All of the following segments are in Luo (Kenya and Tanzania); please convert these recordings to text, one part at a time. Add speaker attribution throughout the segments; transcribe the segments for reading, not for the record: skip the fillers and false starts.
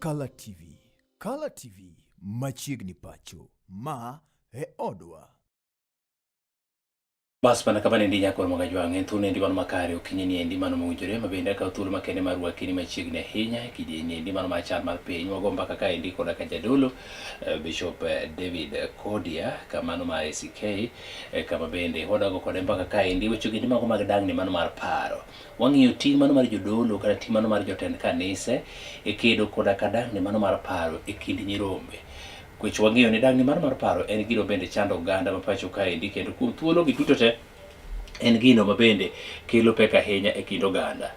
Speaker 1: Kala TV. Kala TV machiegni pacho. Ma e odwa.
Speaker 2: Bas mana kama nendi nyakor mag ajwang' en thuolo nendi mano makare okinyi ni endi mano mowinjore ma bende akawo thuolo makende mar rwaki ni machiegni ahinya e kidieny ni endi mano mar chal mar piny wago mbaka ka endi koda ka jadolo Bishop David Kodia kamano mar ACK kama bende wadago kode mbaka ka endi weche endi mago mag dangni mano mar paro Wang'iyo ting' mano mar jodolo kata ting' mano mar jotend kanise e kedo koda ka dangni mano mar paro e kind nyirombe. Kwech wang'iyo ni dangni mano mar paro en gino bende chando oganda ma pacho kaendi kendo kuom thuolo gi duto te en gino ma bende kelo pek ahinya e kind oganda.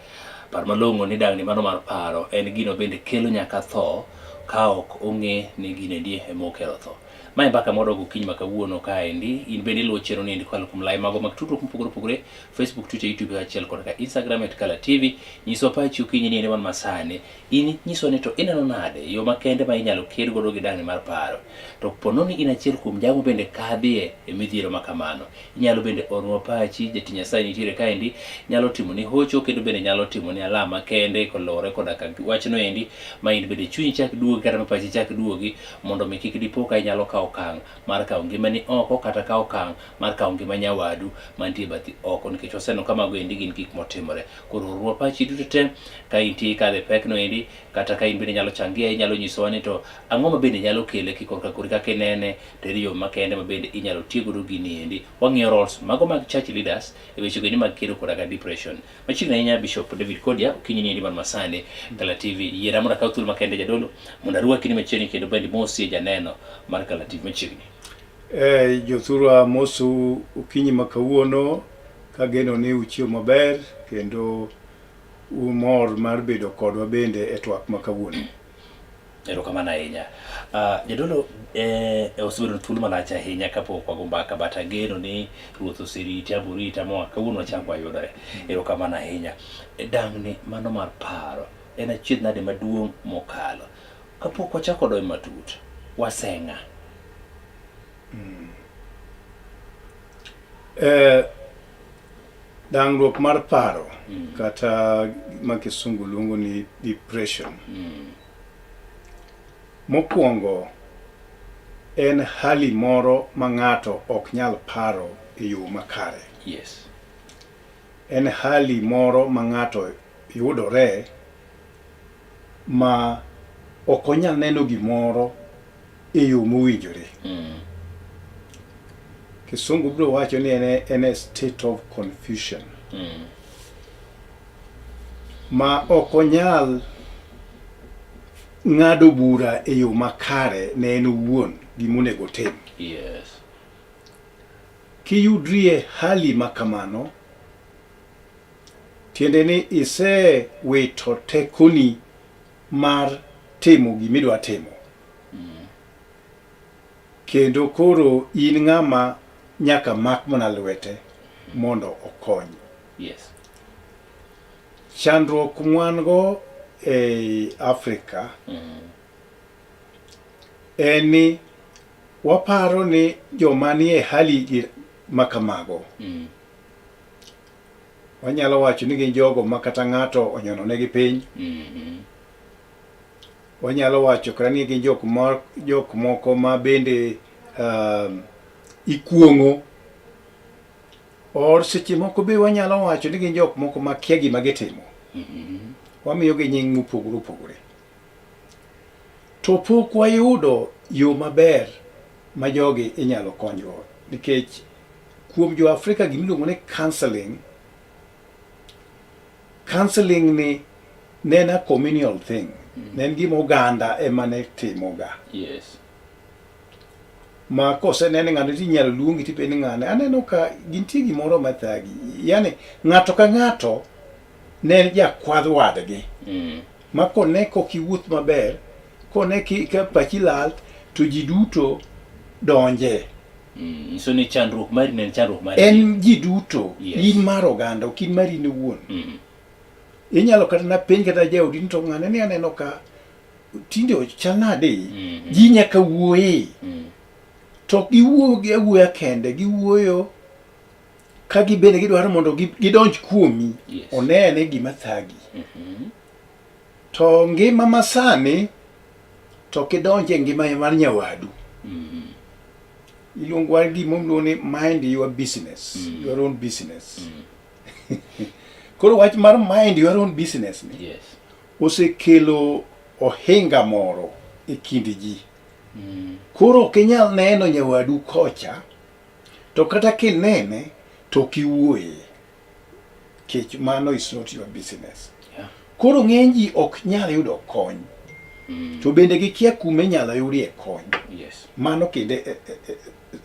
Speaker 2: Par malong'o ni dangni mano mar paro en gino bende kelo nyaka tho ka ok ong'e ni gino endi ema okelo tho. Mae mbaka mwadwa gokinyi ma kawuono kaendi, in bende iluwo chenro ni endi kokalo kuom lai mago mag tudruok mopogore opogore Facebook, Twitter, YouTube kaachiel kod ka Instagram at Kala TV. Nyiswa pachi okinyi ni wan masani. In nyiswa ni to ineno nade yo makende ma inyalo ked godo gi dangni mar paro. To pono ni in achiel kuom jago bende kadhie e midhiero ma kamano. Inyalo bende ornwa pachi, jatich Nyasaye nitiere kaendi, nyalo timo ni hocho kendo bende nyalo timo ni alama makende koluwore koda ka wachno endi ma in bende chunyi chak duogi kata ma pachi chak duogi mondo mi kik dipo ka inyalo kawo okang' mar kawo ngimani oko kata kawo okang' mar kawo ngima nyawadu mantie bathi oko nikech waseneno ka mago endi gin gik motimore. Koro orwa pachi duto te ka intie ikadho e pekno endi kata ka in bende inyalo changia inyalo nyisowa ni to ang'o ma bende nyalo kele kikorka kori kaka inene to ere yo makende ma bende inyalo ti godo gini endi. Wang'iyo roles mago mag church leaders e weche go endi mag kedo koda ka depression. Machiegni ahinya Bishop David Kodia okinyi ni endi mar masani Kala TV. Yiera mondo akaw thuolo makende jadolo mondo arwaki ni machiegni kendo bende mosie janeno mar Kala TV machiegni.
Speaker 3: Eh, jothurwa amosu okinyi ma kawuono kageno ni uchiew maber kendo umor mar bedo kodwa bende e twak ma kawuono.
Speaker 2: Erokamano ahinya. Uh, jadolo eh, osebedo thuolo malach ahinya kapok wago mbaka but ageno ni ruoth oseriti aborita moa kawuono wachak wayudore. Erokamano ahinya. Eh, Dangni mano mar paro en achiedh nade maduong' mokalo. Kapok wachako donjo matut, waseng'a.
Speaker 3: Eh, dangruok mar paro kata ma kisungu luongo ni depression. Mokwongo en hali moro ma ng'ato ok nyal paro e yo makare.
Speaker 2: Yes.
Speaker 3: En hali moro ma ng'ato yudore ma ok onyal neno gimoro e yo mowinjore. Kisungu biro wacho ni en a state of confusion. Ma ok onyal ng'ado bura e yo makare ne en owuon gima onego otim.
Speaker 2: Yes.
Speaker 3: Kiyudri e hali ma kamano, Tiende ni isewito tekoni mar timo gima idwa timo. Kendo koro in ng'ama nyaka mak mana lwete mondo okony.
Speaker 2: Yes.
Speaker 3: Chandruok mwan go ei Afrika en ni waparo ni joma nie hali ma kamago Wanyalo wacho ni gin jogo ma kata ng'ato onyono negi piny. Wanyalo wacho kata ni gin jok ma jok moko ma bende ikuong'o. Or seche moko be wanyalo wacho ni gin jok moko ma kia gima gitimo. Wamiyogi nying mopogore opogore. To pok wayudo yo maber ma jogi inyalo konygo nikech kuom jo Afrika gima iluongo ni counseling, counseling ni ne en a communal thing. Ne en gima oganda ema ne timoga.
Speaker 2: Yes.
Speaker 3: Ma kosenene ng'ato to inyalo luongi tipenjo ni ng'ane aneno ka gintie gimoro mathagi. Yani ng'ato ka ng'ato ne en jakwadh wadgi. Ma kone kok iwuoth maber, kone ka pachi lal to ji duto donje.
Speaker 2: Nyiso ni chandruok mari ne en chandruok mari.
Speaker 3: En ji duto,
Speaker 2: Yes.
Speaker 3: in mar oganda, ok in mari in iwuon. Inyalo kata na penj kata jaodi ni to ng'ane ni aneno ka tinde ochal nade? Ji nyaka wuoye. To ok giwuo gi awuoya kende, giwuoyo ka gibende gidwaro mondo gidonj kuomi,
Speaker 2: Yes.
Speaker 3: onene gima thagi. To ngima masani To kidonjo e ngima mar nyawadu. Iluongo wan gima iluongo ni mind your business, your own business. Koro wach mar mind your own business ni osekelo ohinga moro e kind ji. Koro ok inyal neno nyawadu kocha, to kata kinene to ok iwuoye. Kech mano is not your business. Koro ng'eny ji ok nyal yudo kony. To bende gikia kuma inyalo yudie kony. Mano kende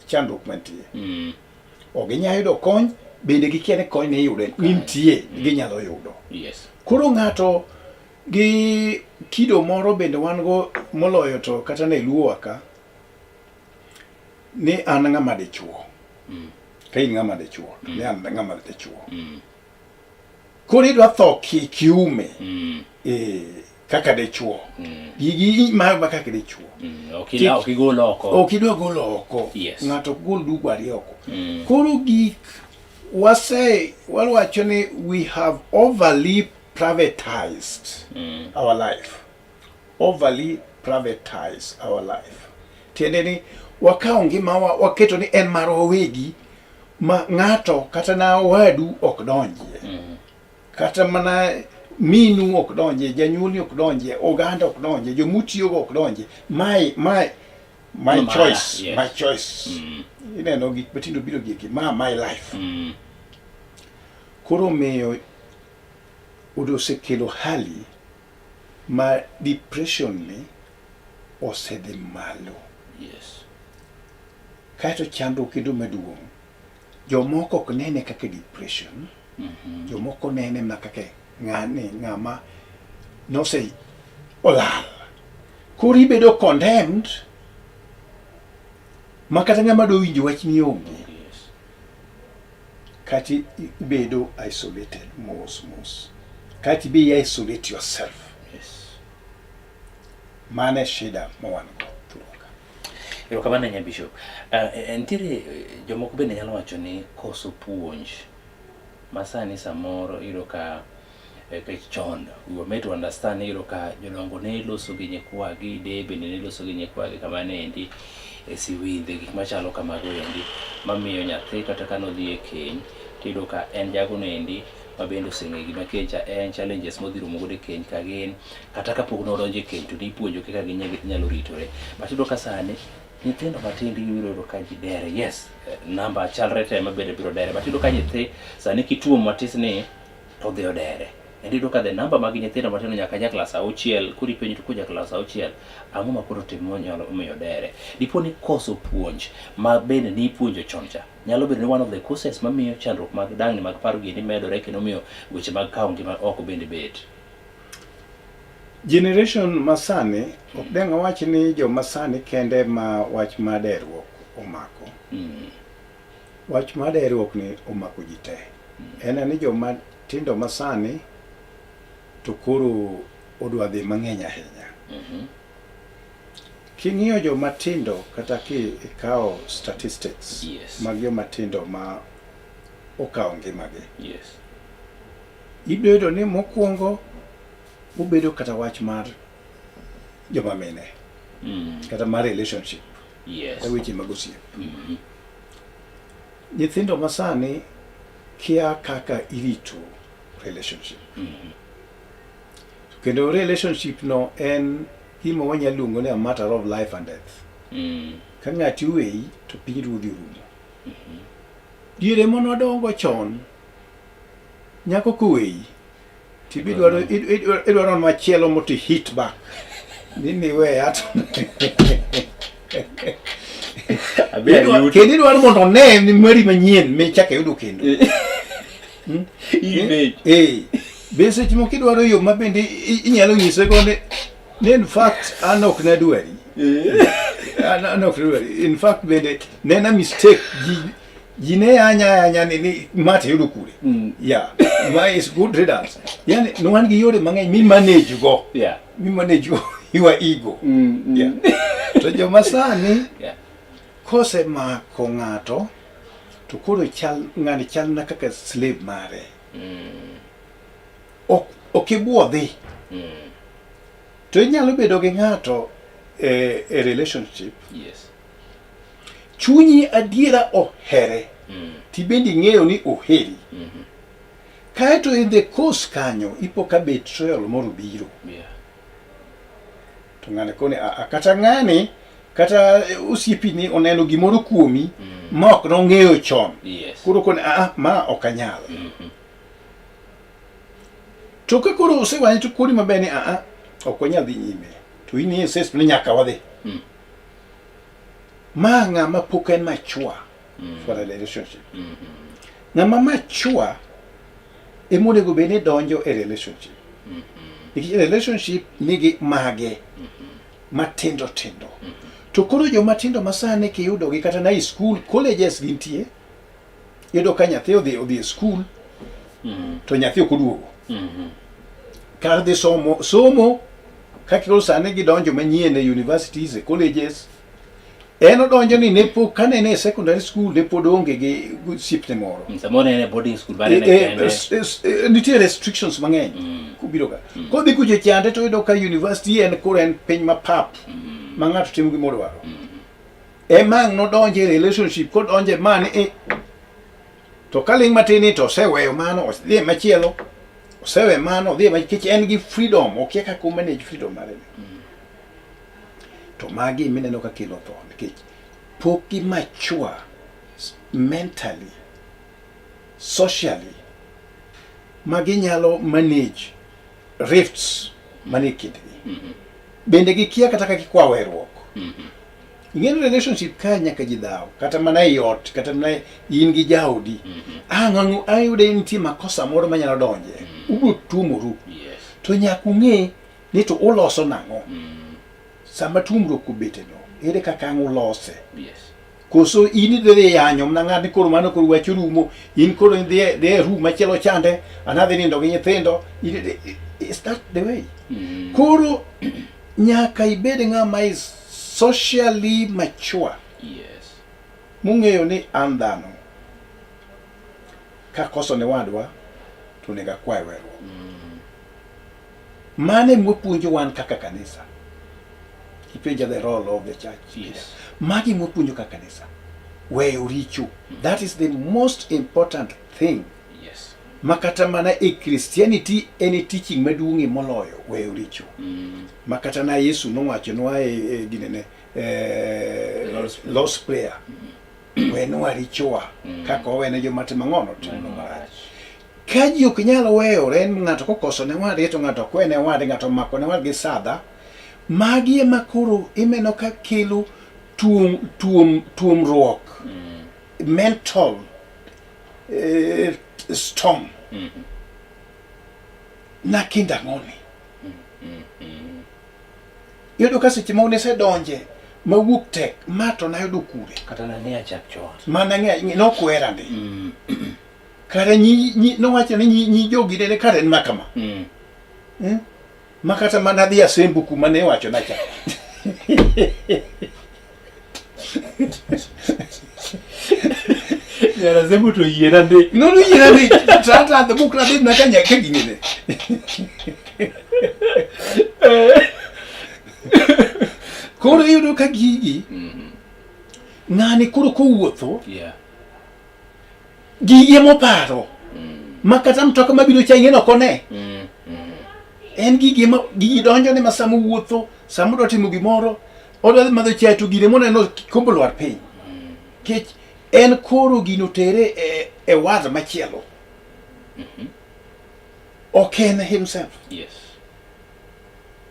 Speaker 3: chandruok mantie. Ok ginyal yudo kony, bende gikia ni kony ni iyude, ni nitie, ginyalo yudo. Koro ng'ato gi kido moro bende wan go moloyo to kata ne luowa ka, ni an ng'ama dichuo. Ka in ng'ama dichuo, to ni an ng'ama dichuo. Koro idwa tho kiume. Kaka dichuo. Gigi imayo ma kaka dichuo.
Speaker 2: Ok igol oko.
Speaker 3: Ok idwa golo oko. Ng'ato ok gol dugo ariyo oko. Koro gik wase wawacho ni we have overly privatized our life. Overly privatized our life. Tiende ni wakawo ngimawa waketo ni en marwa wawegi ma ng'ato kata na wadu ok donjie. Kata mana minu ok donjie, janyuolni ok donjie, oganda ok donjie, jomutiyogo ok donjie. My choice, my choice. Ineno gik matindo biro gieki, ma my life. Koro miyo osekelo hali ma depression ni osedhi malo. Kaeto chandruok kendo maduong', jomoko ok nene kaka depression, jomoko nene mana kaka ng'ani ng'ama nose olal. Koro ibedo condemned ma kata ng'ama dwa winjo wachni onge. Kata ibedo isolated mos mos. Kata ibe isolate yourself. Mano e shida ma wan go thurwa ka.
Speaker 2: Erokamano ahinya Bishop. Nitiere jomoko bende nyalo wacho ni koso puonj ma sani samoro iyudo ka nikech chon we were made to understand ni iyudo ka jodongo ne loso gi nyikwagi, deye bende ne loso gi nyikwagi kamano endi e siwindhe gik machalo kamago endi mamiyo nyathi kata ka nodhi e keny tiyudo ka en jagono endi ma bende oseng'eyo gima keny cha en, challenges modhi romo godo e keny ka gin, kata kapok nodonjo e keny to nipuonjo kaka ginyalo ritore. But iyudo ka sani nyithindo matindo ibiro yudo ka ji dere, yes, namba chalre te ma bende biro dere, but iyudo ka nyathi sani kituomo matis ni to odhi odere. Kendo iyudo ka the number mag nyithindo matindo nyaka ja klas auchiel, koro ipenjo to ja klas auchiel, ang'o ma koro timo monyalo miyo dere? Dipo ni koso puonj ma bende nipuonjo chon cha, nyalo bedo ni one of the causes mamiyo chandruok mag dangni mag paro giendi medore kendo miyo weche mag kawo ngima oko bende bet.
Speaker 3: Generation masani, ok dang' awach ni joma sani kende ma wach mar derruok omako. Wach mar derruok ni omako ji te. En ni joma tindo masani to koro odwa dhi mang'eny ahinya. King'iyo joma tindo kata kikawo statistics mag joma tindo ma okawo ngimagi. Ibiro yudo ni mokwongo obedo kata wach mar joma mine. Kata mar relationship. Kata weche mag osiep. Nyithindo masani kia kaka irito relationship. Kendo relationship no en gima wanyalo luongo ni a matter of life and death. Ka ng'ati oweyi to piny ruodhi orumo. Diere mane wadongo chon, nyako koweyi to idwaro idwaro machielo mondo hit back. Ni niweya to kendo idwaro mondo one ni mari manyien michako iyudo kendo. Be seche moko idwaro yo ma bende inyalo nyise go ni in fact an ok nadwari. An ok nadwari. In fact bende ne en a mistake. Ji ne yanya yanya ni ma to iyudo kure. Yeah. Ma is good riddance. Yani ne wan gi yore mang'eny mi manage go. Mi manage go your ego. Yeah. To joma sani kosemako ng'ato to koro chal ng'ani chal na kaka slave mare. Ok ibuodhi. To inyalo bedo gi ng'ato e, e relationship
Speaker 2: Yes.
Speaker 3: chunyi adiera ohere tibende ing'eyo ni oheri kaeto in the course kanyo ipo ka betrayal moro biro
Speaker 2: Yeah.
Speaker 3: to ng'ane koni "Ah, ah, kata ng'ani kata osiepini oneno gimoro kuomi ma ok nong'eyo chon
Speaker 2: Yes.
Speaker 3: koro koni "Ah, ah, ma ok anyal to ka koro osewacho to koni maber ni "Ah, ah, ok wanyal dhi nyime to in insist ni nyaka wadhi ma ng'ama pok en mature for a relationship ng'ama mature emonego bed ni donjo e relationship nikech relationship nigi mage matindo tindo to koro joma tindo masani kiyudogi kata na e school colleges gintie iyudo ka nyathi odhi odhi e school to nyathi ok oduogo kar dhi somo somo kaka koro sani gidonjo manyien e universities e colleges en odonjo ni ne pok kane en e secondary school ne pod onge gi osiepne moro
Speaker 2: Samoro en e boarding school bare
Speaker 3: Eh,
Speaker 2: ne
Speaker 3: eh,
Speaker 2: kende.
Speaker 3: nitie restrictions mang'eny kubiro ka kodhi kucho chande to yudo ka university en koro en piny mapap ma ng'ato timo gima odwaro ema ang' nodonje e relationship kodonje ma ni eh, to ka ling' matin ni to oseweyo mano odhi e machielo osewe mano odhi e machielo nikech en gi freedom okia kaka o manage freedom mare ni to magi mineno ka kelo tho nikech pok gi mature mentally socially ma ginyalo manage rifts manie kindgi bende gikia kata kaka gikwa weruok ing'e ni relationship ka nyaka ji dhaw kata mana e ot kata mana in gi jaodi ang' ang' ayude nitie makosa moro manyalo donje ubiro tuomoru
Speaker 2: Yes.
Speaker 3: to nyaka ung'e ni to uloso nang'o sama tuomruok obete no ere kaka ang' ulose
Speaker 2: Yes.
Speaker 3: koso in idhi yanyo mana ng'ani koro mano koro wach orumo in koro idhi e- dhi e room machielo chande an adhi nindo gi nyithindo is that the way koro nyaka ibed ng'ama is socially mature
Speaker 2: Yes.
Speaker 3: mong'eyo ni an dhano kakoso ne wadwa to onego akwaye weruok mano ema wapuonjo wan kaka kanisa ipenja the role of the church
Speaker 2: Yes.
Speaker 3: magi mwapuonjo kaka kanisa weyo richo that is the most important thing
Speaker 2: Yes.
Speaker 3: ma kata mana e christianity en e teaching maduong'ie moloyo weyo richo ma kata na yesu nowachonwa e, e ginene e,
Speaker 2: Lord's Prayer.
Speaker 3: Lord's Prayer wenwa richowa kaka wawene joma timo ang'ono timo marach ka ji ok nyal weyore ng'ato kokoso ne wadgi to ng'ato ok wene wadgi ng'ato omako ne wadgi sadha magi ema koro ineno ka kelo tuom, tuom, tuomruok mental storm nakinda ang'oni iyudo ka seche moko nisedonje mawuok tek ma to nayudo kure
Speaker 2: Kata nang'eya chak chon.
Speaker 3: mana ng'e nokwera ndi kare nyi, nyi nowacho ni nyi, nyi jogi nene kare en makama Ma kata mana dhi asembo kuma ne iwacho na cha
Speaker 2: Nyara Zembo to yiena ndi.
Speaker 3: nono yiena ndi tata the book na dhi na kanya ka gingene koro iyudo ka gigi ng'ani koro kowuotho
Speaker 2: Yeah.
Speaker 3: gigi emoparo ma kata mtoka mabiro cha ing'e ni ok one en gigi ema gigi donjone ma sama owuotho sama odwa timo gimoro odwa dhi madho chae to gine moneno kikombe olwar piny nikech en koro gino tere e, e world machielo ok en himself
Speaker 2: Yes.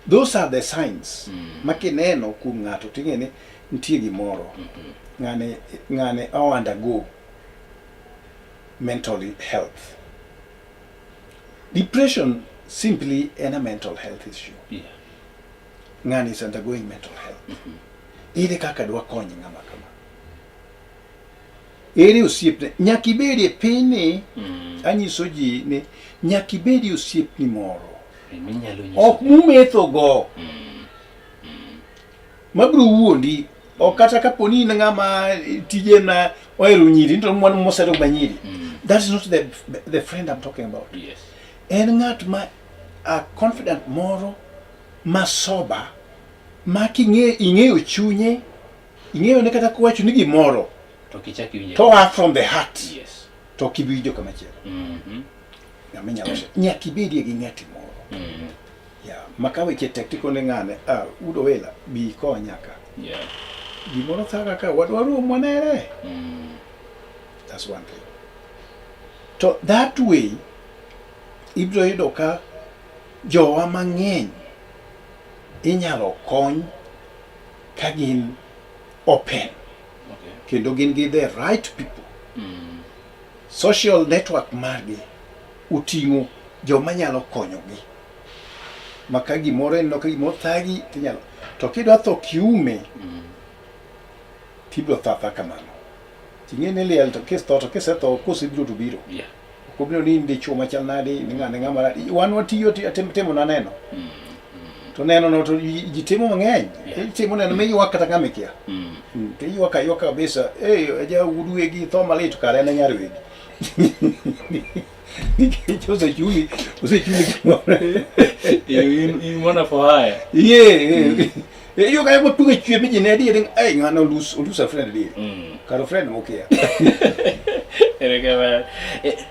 Speaker 3: those are the signs ma kineno kuom ng'ato ting'e ni nitie gimoro ng'ane ng'ane o undergo mental health depression simply en a mental health issue
Speaker 2: Yeah.
Speaker 3: ng'ani is undergoing mental health ere kaka dwa kony ng'ama kama ere osiepne nyaka ibedi e pinyni anyiso ji ni nyaka ibedi osiepni moro
Speaker 2: Minyalo nyiso.
Speaker 3: ok mumethogo mabiro wuondi ok kata kapo ni in ng'ama tije na ohero nyiri to mwan mosero ma nyiri that is not the friend I'm talking about
Speaker 2: Yes.
Speaker 3: en ng'at ma a confident moro ma sober Ma king'e ing'eyo chunye, ing'eyo ne kata kowacho ni gimoro
Speaker 2: To kichak iwinje.
Speaker 3: to oa from the heart
Speaker 2: Yes.
Speaker 3: to ok ibi winjo kamachielo. Ng'ama inyalo se- nyaka ibedie gi ng'ati moro. Yeah, ma ka weche tek tikone ng'ane, ah, Udo Wela, bi ikonya ka. Gimoro thaga ka, wadwa romo wanere. That's one thing. To that way, ibiro yudo ka jowa mang'eny inyalo kony ka gin open kendo gin gi the right people. Social network margi oting'o joma nyalo konyogi ma ka gimoro ineno ka gimoro thagi tinyalo to kidwa tho kiume tibiro tho atha kamano ting'e ni liel to kisetho to kisetho kosebiro to biro ok obiro ni in dichuo machal nadi ni ng'ane ng'ama nadi wan watiyo timo na neno to neno no to ji timo mang'eny itimo neno miywak kata ng'ama ikia to iywak aywaka kabisa eh aja wuod wegi tho malit kare en e nyar wegi nikech osechuli osechuli gimoro
Speaker 2: In one for hire.
Speaker 3: yeah iyo kae motunge chwe mi ji ne adier ai ng'ano olus olus a friend adier kar friend mokia
Speaker 2: Erokamano.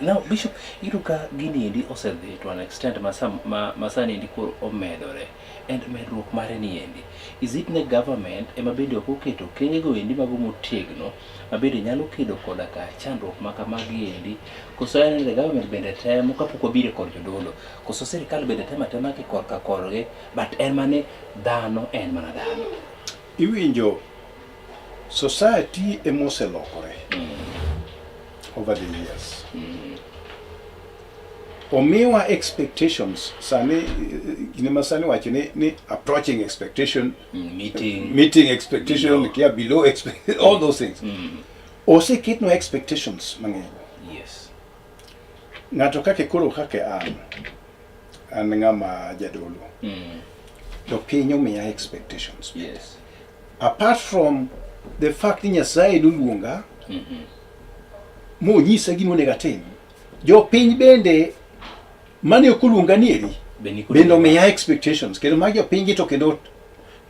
Speaker 2: Now Bishop, iyudo ka gini endi osedhi to an extent ma ma sani endi koro omedore and medruok mare ni endi is it ne government ema bende ok oketo okenge go endi mago motegno ma bende nyalo kedo koda ka chandruok ma kamagi endi koso en ni the government bende temo kapok wabiro kod jodolo koso sirikal bende temo atema ki korka korgi but en mane dhano en mana dhano.
Speaker 3: Iwinjo society emoselokore over the years. Omiwa expectations sani kinde ma sani wacho ni approaching expectation
Speaker 2: Meeting
Speaker 3: meeting expectation
Speaker 2: Below.
Speaker 3: kia below expect all those things. Oseketnwa expectations mang'eny. Ng'ato kaka koro kaka an ng'ama jadolo to piny omiya expectations. Apart from the fact ni Nyasaye noluonga monyisa gima onego atim, jopiny bende mane ok oluonga nieri
Speaker 2: Be nikod
Speaker 3: bende omiya expectations kendo mag jopiny gi to kendo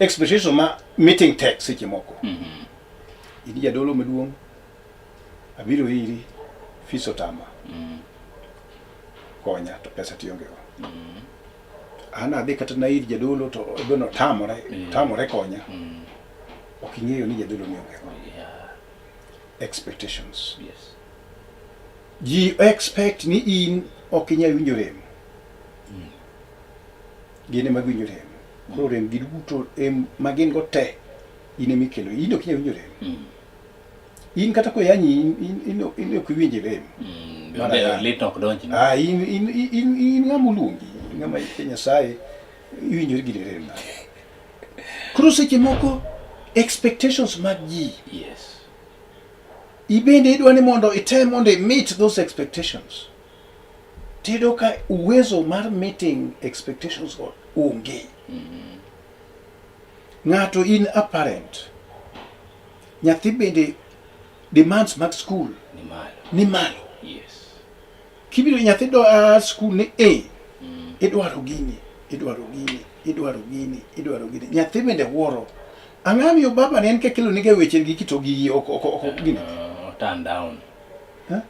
Speaker 3: expectations ma meeting tek seche moko. In jadolo maduong' abiro iri fees otama konya to pesa tionge go. An adhi kata na ir jadolo to bende otamore tamore konya. Ok ing'eyo ni jadolo ni onge go. Expectations. Ji expect ni in ok inyal winjo rem. Gin ema giwinjo rem. Koro rem gi duto rem ma gin go te in ema ikelo. In ok inyal winjo rem. In kata koyanyi in ok iwinj rem. Mar ayany.
Speaker 2: Lit ok donjni.
Speaker 3: Ah, in ng'ama oluongi, ng'ama Nyasaye iwinjori gi rem nade. Koro seche moko expectations mag ji ibende idwa ni mondo item mondo i meet those expectations. Tiyudo ka uwezo mar meeting expectations go onge. Ng'ato in a parent. Nyathi bende demands mag school
Speaker 2: Ni malo.
Speaker 3: ni malo. Kibiro nyathi do a school ni A, idwaro gini, idwaro gini, idwaro gini, idwaro gini. Nyathi bende wuoro. Ang'o miyo baba ne en kakelo nega weche gi to gigi ok gini.
Speaker 2: Turn down.
Speaker 3: Huh?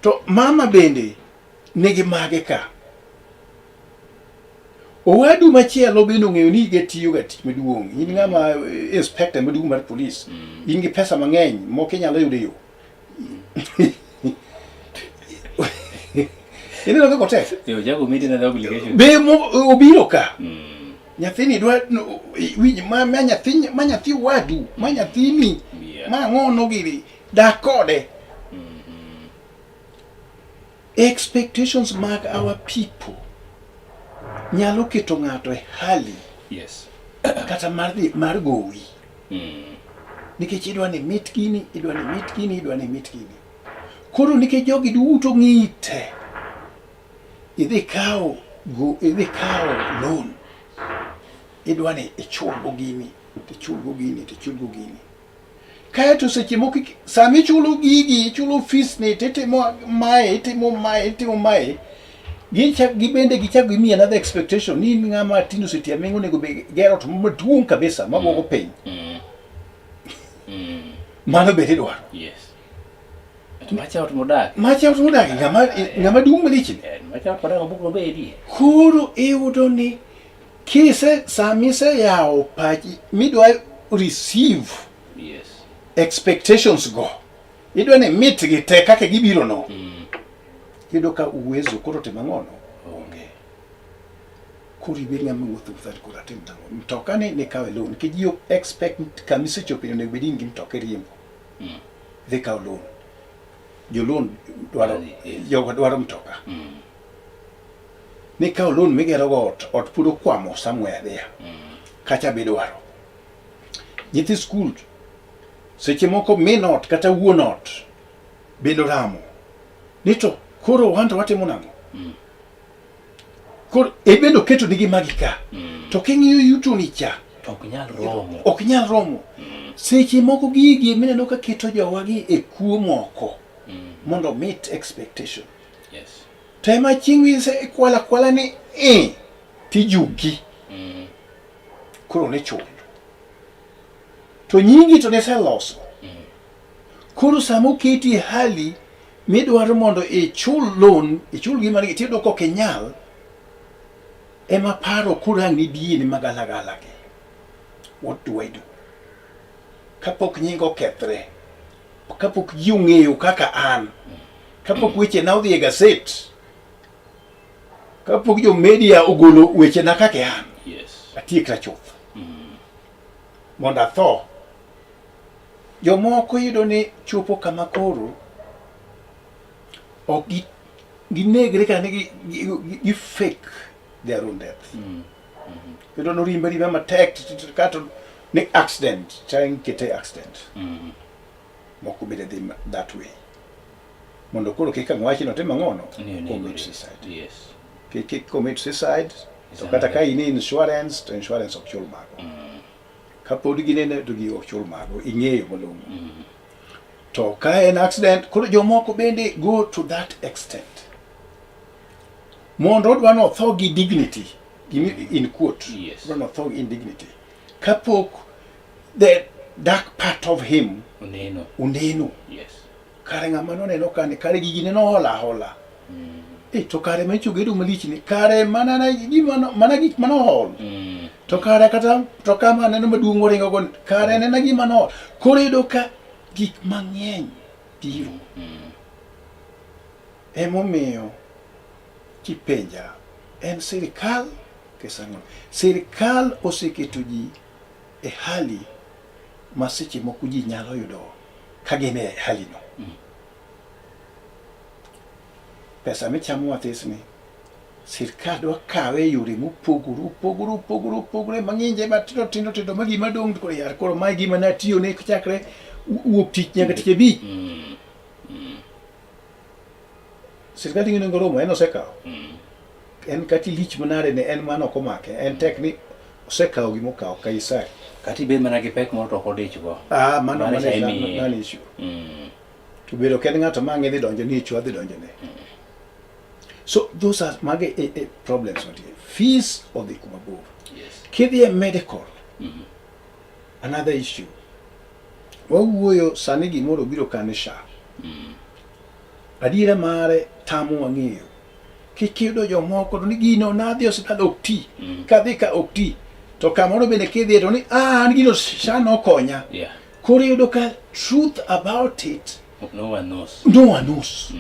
Speaker 3: To mama bende nigi mage ka. Owadu machielo bende ong'eyo ni ige tiyo ga tich maduong'. In ng'ama inspector maduong' mar police. In gi pesa mang'eny mok inyalo yudo e yo. Ineno kaka otek?
Speaker 2: Yo jago meeting and obligation.
Speaker 3: Be obiro ka. Nyathini dwa no, winj ma nyathi wadu, ma nyathini, ma ang'ono gini, dak kode. Expectations mag our people nyalo keto ng'ato e hali kata mar dhi mar gowi. Nikech idwa ni meet gini, idwa ni meet gini, idwa ni meet gini. Koro nikech jogi duto ng'iyi te, idhi kawo loan. Idwa ni ichulgo gini, tichulgo gini, tichulgo gini. Kaeto seche moko sama ichulo gigi, ichulo fees ni, titimo mae, itimo mae, itimo mae, Gichak gibende gichak gimiyi another expectation ni in ng'ama tinde osetiyo aming'a onego be ger ot maduong' kabisa mabuogo piny. Mano bende idwaro.
Speaker 2: Yes. To macha ot modak.
Speaker 3: Macha ot modak ng'ama ng'ama duong' malich ni.
Speaker 2: Macha ot modak obuk obedie.
Speaker 3: Koro iyudo ni kise sama iseyawo pachi midwa receive
Speaker 2: Yes.
Speaker 3: expectations go idwa ni mitgi te kaka gibiro no iyudo ka uwezo koro timo ang'ono onge koro ibed ng'ama wuotho wuotha koro atim nang'o mtoka ni nikawe loan nikech ji expect kama isechopo onego bed ni in gi mtoka iriembo idhi kawo loan jo loan dwaro
Speaker 2: Yes.
Speaker 3: jogo dwaro mtoka nikawo loan migero go ot ot pod okwamo somewhere there kacha be idwaro nyithi skul seche moko min ot kata wuon ot bende oramo ni to koro wan to watimo nang'o koro e bende oketo nigi magi ka to king'iyo yuto ni cha
Speaker 2: To ok nyal romo.
Speaker 3: ok nyal romo seche moko gigi mineno ka keto jowagi e kuo moko mondo meet expectation
Speaker 2: Yes.
Speaker 3: to ema chieng' mise ikwala kwala ni e tijuki koro ne chul to nyingi to niseloso koro sama oketi e hali midwaro mondo ichul loan ichul gima nigi tiyudo ka ok inyal ema paro koro ang' nibie ni magalagala gi what do I do kapok nyinga okethre kapok ji ong'eyo kaka an kapok wechena odhi e gaset kapok jo media ogolo wechena kaka an
Speaker 2: Yes.
Speaker 3: atiekra chuth mondo atho jomoko yudo ni chopo kama koro ok gi ginegre kata ni gi, gi, gi, gi fake their own death yudo norimbe rimbe matek kato ni accident chang kete accident moko bende dhi that way mondo koro kik ang' wachi notim ang'ono
Speaker 2: Ni onegore.
Speaker 3: commit suicide
Speaker 2: Yes.
Speaker 3: kik kik commit suicide to
Speaker 2: Is
Speaker 3: kata ka
Speaker 2: another-
Speaker 3: in insurance to insurance ok chul mago kapod ginene to gigo ok chul mago ing'eyo malong'o to ka en accident koro jomoko bende go to that extent mondo odwa ni otho gi dignity gimi- in quote
Speaker 2: Yes.
Speaker 3: odwa ni otho in dignity kapok the dark part of him
Speaker 2: Oneno.
Speaker 3: oneno
Speaker 2: Yes.
Speaker 3: kare ng'ama noneno kane kare gigi ne nohola ahola e to kare manyicho gedo malich ni kare mana na gima no- mana gik manohol to kare kata to kama aneno maduong' moringo go kare nena gima nohol koro iyudo ka gik mang'eny biro emomiyo kipenja en sirikal kesang'o sirikal oseketo ji e hali ma seche moko ji nyalo yudo ka gin e hali no pesa michamo mathis ni sirkal dwa kawe e yore mopogore opogore opogore opogore mang'inje matindo tindo tindo ma gima dong' koro yar koro mae gima natiyo ne chakre wuok tich nyaka tich abich sirkal ting'o nengo romo en osekawo en kata ilich manade ne en mano ok omake en tek ni osekawo gima okawo Kaisari
Speaker 2: Kata ibed mana gi pek moro to ok odich go.
Speaker 3: ah mano
Speaker 2: Mano
Speaker 3: mano
Speaker 2: cha imiye.
Speaker 3: mano issue to bedo ok en ng'ato ma ang' idhi donjo ni ichwa dhi donjo ne so those are mage e, e problems mantie fees odhi kuma bor
Speaker 2: Yes.
Speaker 3: kidhi e medical another issue wawuoyo sani gimoro biro kane SHA adiera mare tamo wang'eyo kik iyudo jomoko to ni gino nadhi e osiptal ok ti kadhi ka ok ti to kamoro bende kidhiye to ni ah an gino SHA nokonya
Speaker 2: Yeah.
Speaker 3: koro iyudo ka truth about it
Speaker 2: No one knows.
Speaker 3: no one knows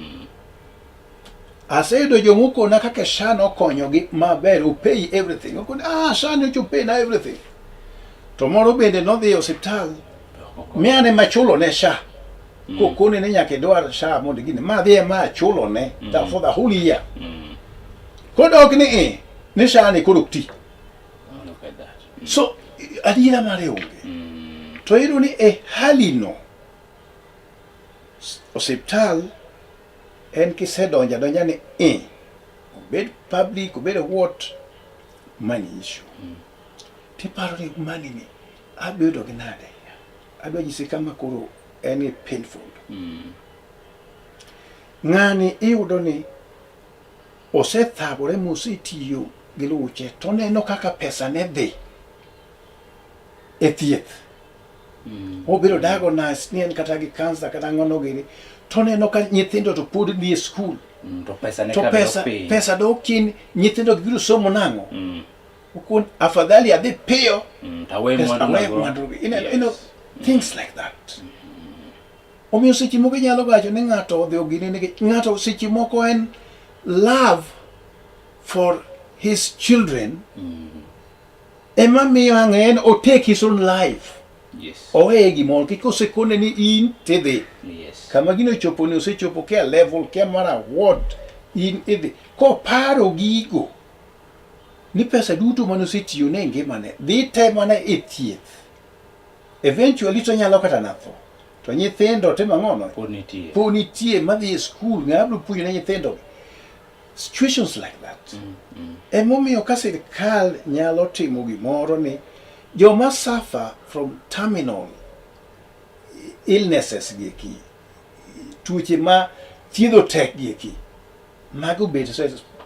Speaker 3: aseyudo jomokona kaka SHA nokonyogi maber opay everything okoni ah SHA nyocha opay na everything to moro bende nodhi e osiptal mi an ema chulo ne SHA kokone ni nyaka idwar SHA mondo gini ma dhi ema achulo ne for the whole year kodok ni e ni SHA ni koro ok ti
Speaker 2: Oh, look at that.
Speaker 3: so adiera mare onge to iyudo ni e hali no osiptal en kisedonjo adonja ni e obed public obed what money issue tiparo ni money ni abiro yudo gi nade adwa nyisi kama koro en e painful ng'ani iyudo ni Osethagore mosetiyo gi luche to oneno kaka pesa ne dhi e thieth. Obedo diagnosed ni en kata gi kansa kata ang'ono gini to oneno ka nyithindo to pod dhi e skul.
Speaker 2: To pesa ne
Speaker 3: To
Speaker 2: ka
Speaker 3: pesa,
Speaker 2: dok piny.
Speaker 3: pesa dok chien, nyithindo biro somo nang'o? Okon afadhali adhi piyo
Speaker 2: To awe
Speaker 3: pesa-
Speaker 2: mwandu
Speaker 3: awe
Speaker 2: nago.
Speaker 3: mwandu gi.
Speaker 2: Yes.
Speaker 3: Things like that. Omiyo seche moko inyalo wacho ni ng'ato odhi ogine nikech ng'ato seche moko en love for his children ema miyo ang' en o take his own life.
Speaker 2: Yes.
Speaker 3: Oweye gimoro kik osekone ni in tidhi.
Speaker 2: Yes.
Speaker 3: Kama gino ochopo ni osechopo kia level kia mara what in idhi. Koparo gigo ni pesa duto mane osetiyo ne ngimane dhi te mana e thieth. Eventually to nyalo kata na tho. To nyithindo timo ang'ono?
Speaker 2: Pod nitie.
Speaker 3: Pod nitie madhi e skul, ng'ama biro puonjo ne nyithindo. Situations like that. Emomiyo ka sirkal nyalo timo gimoro ni joma suffer from terminal illnesses gi eki, tuoche ma thiedho tek gi eki, mago bed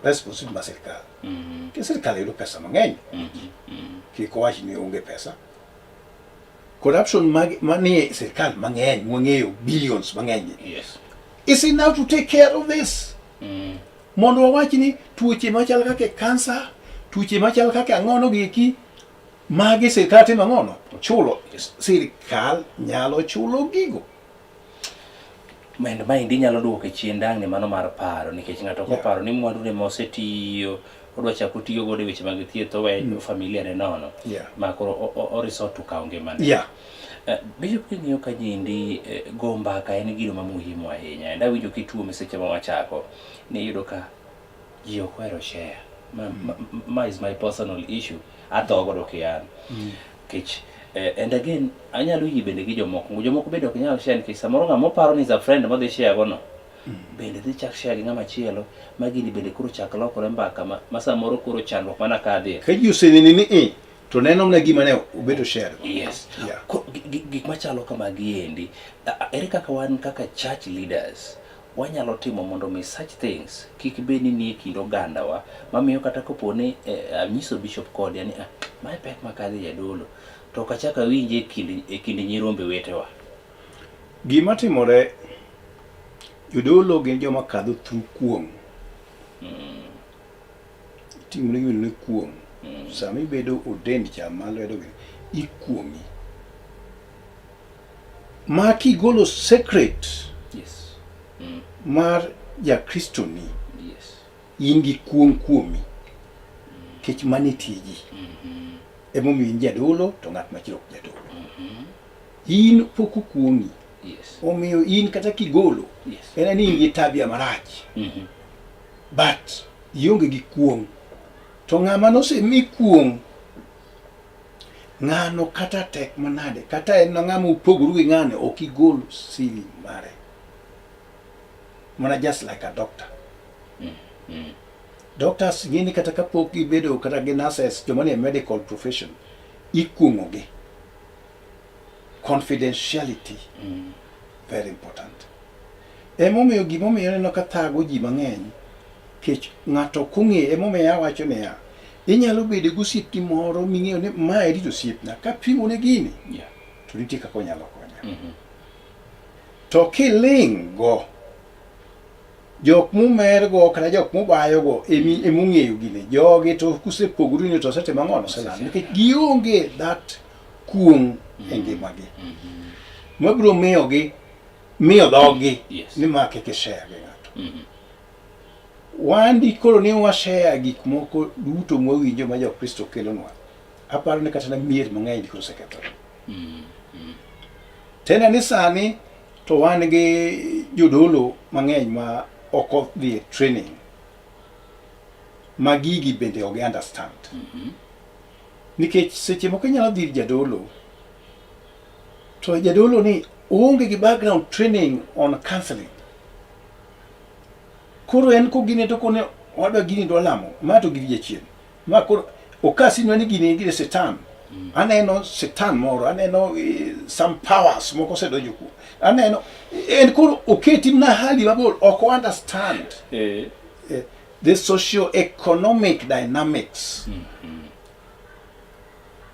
Speaker 3: responsibility mar sirkal. Nikech sirkal yudo pesa mang'eny. Kik owach ni onge pesa. Corruption manie sirkal mang'eny mwang'eyo billions mang'eny.
Speaker 2: Yes.
Speaker 3: Is enough to take care of this. Mondo wawach ni tuoche machal kaka kansa, tuoche machal kaka ang'ono gi eki, magi sirkal timo ang'ono? Chulo. Sirkal nyalo chulo gigo.
Speaker 2: And maendi nyalo duoko chien dang'ni mano mar paro nikech ng'ato
Speaker 3: Yeah.
Speaker 2: koparo ni mwandu ne mosetiyo odwa chako tiyo godo e weche mag thieth owe familia ne nono
Speaker 3: Yeah.
Speaker 2: ma koro o resort to kawo ngimane.
Speaker 3: Yeah.
Speaker 2: Bishop king'iyo ka nyendi go mbaka en gino ma muhimu ahinya. And awinjo kituome seche ma wachako ni iyudo ka ji ok ohero share. Ma is my personal issue. Atho godo kian. Nikech and again anyalo yie bende gi jomoko. Jomoko bende ok nyal share nikech samoro ng'ama oparo ni is a friend modhi share go no. Bende dhi chak share gi ng'ama chielo ma gini bende koro chak lokore mbaka ma samoro koro chandruok mana kadhie.
Speaker 3: Ka ji oseneni ni i to neno mana gima ne obedo share go.
Speaker 2: Yes.
Speaker 3: Yeah.
Speaker 2: Gik machalo kamagi endi, ere kaka wan kaka church leaders wanyalo timo mondo mi such things kik bed ni nie kind ogandawa mamiyo kata kopo ni anyiso bishop kodi ni mae pek makadhe jadolo to ok achak awinje e kind nyirombe wetewa.
Speaker 3: Gima timore, jodolo gin joma kadho through kuong'. Itimone gima iluongo ni kuong'. Sama ibedo ordained cha ma lwedo gi, ikuong'i. Ma kigolo secret
Speaker 2: Yes.
Speaker 3: mar jakristo ni,
Speaker 2: Yes.
Speaker 3: in gi kuong' kuomi. Nikech mano e tiji. Emomiyo in jadolo to ng'at machielo ok jadolo. In pok okuong'i.
Speaker 2: Yes.
Speaker 3: Omiyo in kata kigolo,
Speaker 2: Yes.
Speaker 3: en ni in gi tabia marach. But ionge gi kuong'. To ng'ama nosemi kuong', ng'ano kata tek manade, kata en ng'ama upogoru gi ng'ane, ok igol siri mare. Mana just like a doctor. Doctors ng'e ni kata kapok gibedo kata gi nurses, joma nie medical profession, ikuong'o gi. Confidentiality, very important. Emomiyo gimomiyo ineno ka thago ji mang'eny, kech ng'ato ok ong'eyo, emomiyo awacho niya, inyalo bedo gi osiepni moro ming'eyo ni mae to osiepna, kapimo ne gini,
Speaker 2: Yeah.
Speaker 3: to nitie kaka onyalo konya. To kiling' go, jok mumer go kata jok mubayo go emong'eyo gini. Jogi to kusepogoru ni to osetimo ang'o? Oselal. Nikech gionge that kuong' e ngimagi. Mabiro miyogi, miyo dhogi
Speaker 2: Yes.
Speaker 3: ni ma kik ishare gi ng'ato. Wan di koro ni washare gik moko duto mwawinjo ma Jokristo kelonwa. Aparo ni kata na mier mang'eny koro osekethore. Tena ni sani to wan gi jodolo mang'eny ma ok odhi e training ma gigi bende ok understand. Nikech seche moko inyalo dhi ir jadolo to jadolo ni oonge gi background training on counseling. Koro en kogine to kone wadwa gini dwa lamo, ma to giri jachien. Ma koro okasinwa ni gini gini satan. Aneno satan moro, aneno some powers moko osedonjo kuom. Aneno en koro oketi na hali mabor, ok o understand. the socio-economic dynamics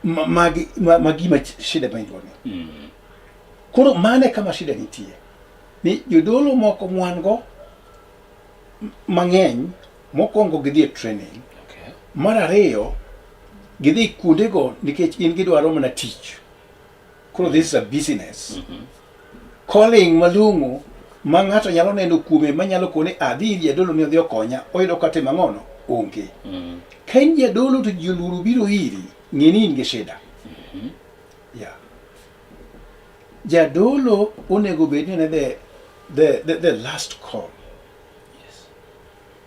Speaker 3: mag ma gima shida ma in-go ni. Koro mano e kama shida nitie. Ni jodolo moko mwan go mang'eny, mokwongo gidhi e training. Mar ariyo, gidhi kuondego nikech gin gidwaro mana tich. Koro this is a business. Calling malong'o ma ng'ato nyalo neno kuome manyalo kone adhi ir jadolo ni odhi okonya, oyudo ka timo ang'ono? Onge. Ka in jadolo to ji oluoro biro iri, ng'e ni in gi shida. Yeah. Jadolo onego bed ni en the last call.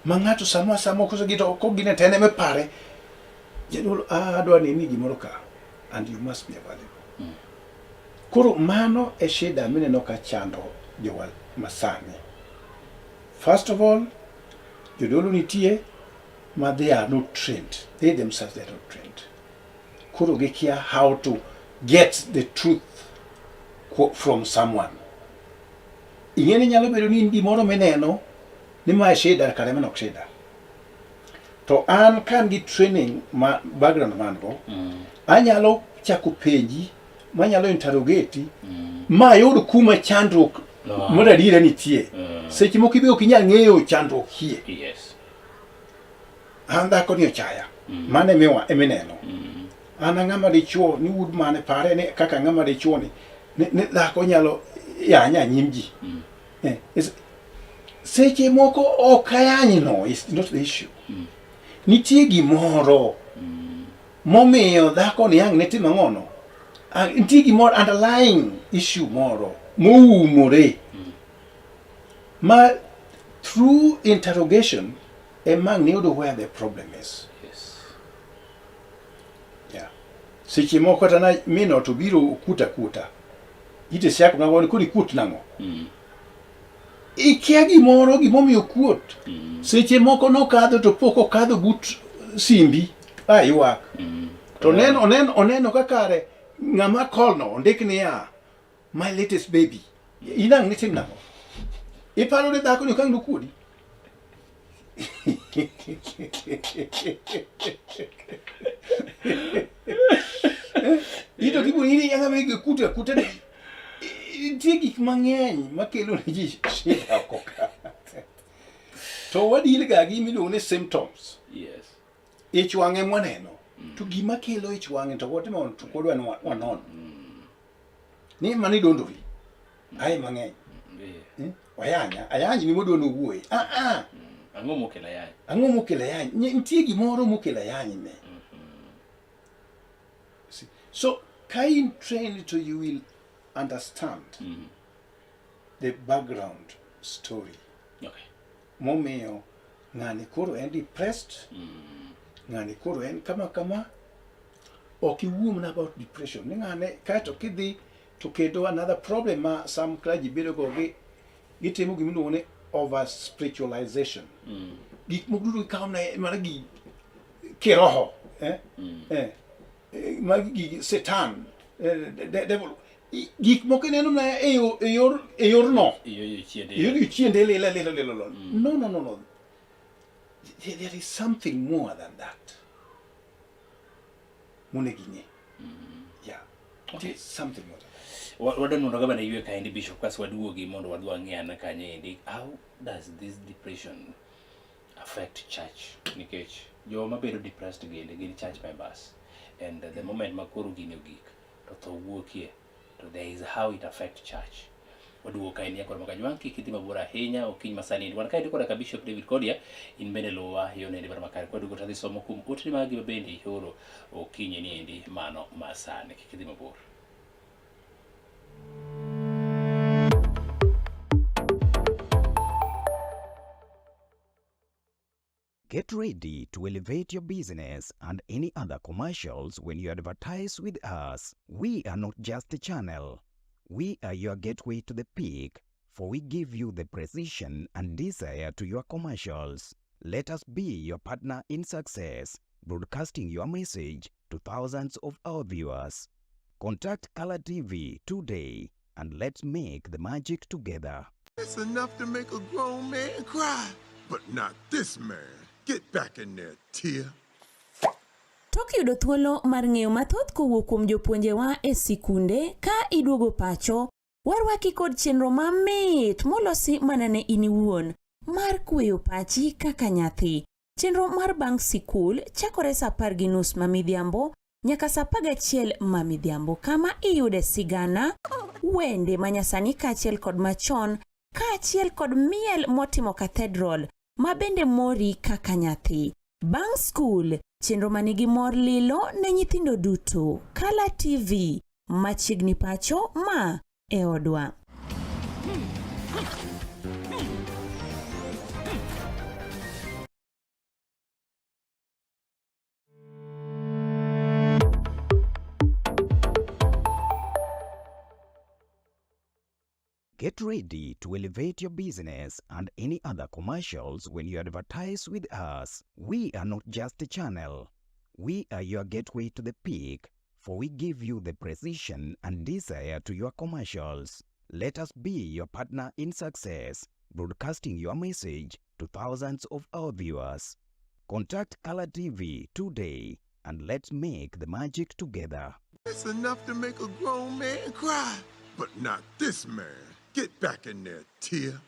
Speaker 3: Ma ng'ato samo asama kose to kogine to en ema ipare. Jadolo, adwa neni gimoro ka and you must be available. Koro mano e shida mineno ka chando jowa masani. First of all, jodolo nitie ma they are not trained. They themselves, they are not trained. Koro gikia how to get the truth from someone. Ing'e ni nyalo bedo ni in gimoro mineno ni mae shida kare mano ok shida. To an ka an gi training ma background man go, anyalo chako penji, manyalo interrogate, ma ayud kuma chandruok
Speaker 2: No.
Speaker 3: mar adiera nitie. Seche moko ibe ok inyal ng'eyo chandruok hie. An dhako ni ochaya. Mano emiwa emineno. An ng'ama dichuo ni wuod mane pare ni kaka ng'ama dichuo ni dhako nyalo yanya nyim ji. Seche moko ok ayany no is not the issue. Nitie gimoro momiyo dhako ni ang' ne timo ang'ono. Nitie gimoro underlying issue moro moumore. Ma through interrogation ema ang' niyudo where the problem is. Yeah. Seche moko kata na min ot obiro okuot akuota. Ite siako na wan koro ikuot nang'o? Ikia gimoro gimomiyo okuot. Seche moko nokadho to pok okadho but simbi a ywak. To oneno ka kare ng'ama call no ondik niya my latest baby. In ang' nitim nang'o? Iparo ni dhako ni ok ang' nokuodi? Ito kibo ini yang ame kuta kuta ni. Nitie gik mang'eny makelo ne ji shida oko ka. To wadil ga gi miluongo ni symptoms. Ich wang' ema waneno. To gima kelo ich wang' to watimo to pod wanon. Ni mani dondori. Aye mang'eny. Oyanya, ayany ni modwa nowuoye.
Speaker 2: Ang'o mokelo ayany?
Speaker 3: Ang'o mokelo ayany? Nitie gimoro mokelo ayany ne. See? So, ka in trained to you will understand the background story. Momiyo ng'ani koro en depressed, ng'ani koro en kama kama, ok iwuo mana about depression. Ni ng'ane kaeto kidhi to kendo another problem ma some clergy bedo go gi gitimo gima iluongo ni over spiritualization. Gik moko duto gikawo mana gi kiroho, eh? Magi gigi satan, devil. Gik moko ineno mana e yor, e yor no.
Speaker 2: E yor jochiende.
Speaker 3: E yor jochiende lilo, lilo, lilo, lilo. No, no, no, no. There is something more than that. Monego ing'e. Yeah. There is something more than that.
Speaker 2: Wadwa mondo gabana ywe kaendi Bishop kas waduogi mondo wadhi wang'i ane kanyo endi. How does this depression affect church? Nikech joma bedo depressed gin church members. And the moment ma koro gini ogik to tho wuokie, to there is how it affect church. Waduogo kaendi nyakor Makajwang', kik idhi mabor ahinya okinyi masani. Wan kaendi koda ka Bishop David Kodia, in bende luwa yo nendi mar makare. Kwaduogo to adhi somo kuom otni magi ma bende ioro okinyi ni endi mano masani. Kik idhi mabor.
Speaker 4: Get ready to elevate your business and any other commercials when you advertise with us. We are not just a channel. We are your gateway to the peak, for we give you the precision and desire to your commercials. Let us be your partner in success, broadcasting your message to thousands of our viewers. Contact Color TV today and let's make the magic together.
Speaker 5: It's enough to make a grown man cry, but not this man. Get back in there, Tia.
Speaker 6: Tok yudo thuolo mar ng'eyo mathoth kowuok kuom jopuonjewa e sikunde ka iduogo pacho, warwaki kod chenro mamit molosi mana ne in iwuon mar kweyo pachi kaka nyathi. Chenro mar bang' sikul chakore sa 10:30 ma midhiambo nyaka sa 11 ma midhiambo kama iyude sigana, wende manyasani kaachiel kod machon kaachiel kod miel motimo cathedral ma bende mori kaka nyathi. Bang' skul, chenro manigi mor lilo ne nyithindo duto. Kala TV, machiegni pacho ma e odwa.
Speaker 4: Get ready to elevate your business and any other commercials when you advertise with us. We are not just a channel. We are your gateway to the peak, for we give you the precision and desire to your commercials. Let us be your partner in success, broadcasting your message to thousands of our viewers. Contact Color TV today and let's make the magic together.
Speaker 5: It's enough to make a grown man cry, but not this man. Get back in there, Tia.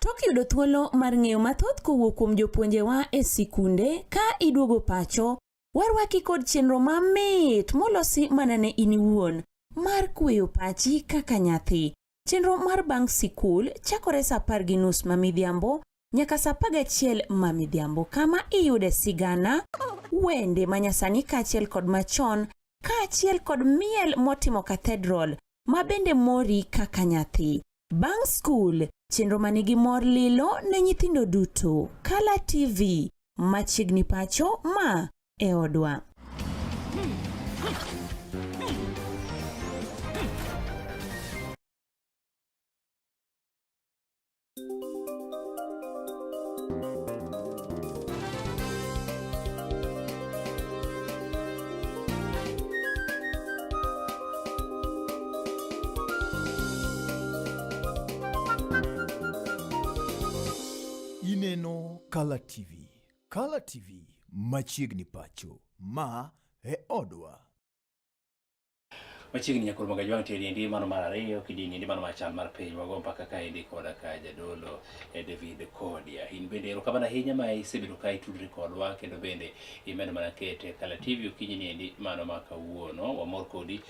Speaker 6: Tok yudo thuolo mar ng'eyo mathoth kowuok kuom jopuonjewa e sikunde ka iduogo pacho, warwaki kod chenro mamit molosi mana ne in iwuon mar kweyo pachi kaka nyathi. Chenro mar bang' sikul chakore sa 10:30 ma midhiambo nyaka sa 11 ma midhiambo kama iyude sigana, wende manyasani kaachiel kod machon kaachiel kod miel motimo cathedral ma bende mori kaka nyathi. Bang' skul, chenro manigi mor lilo ne nyithindo duto. Kala TV, machiegni pacho ma e odwa.
Speaker 1: Ineno Kala TV. Kala TV machiegni pacho. Ma e odwa.
Speaker 2: Machiegni nyakor mag ajwang' tieni endi mano mar ariyo kidieny endi mano mar chal mar piny wago mbaka ka endi koda ka jadolo David Kodia. In bende erokamano ahinya ma isebedo ka itudri kodwa kendo bende imedo mana kete Kala TV okinyi ni endi mano ma kawuono. Wamor kodi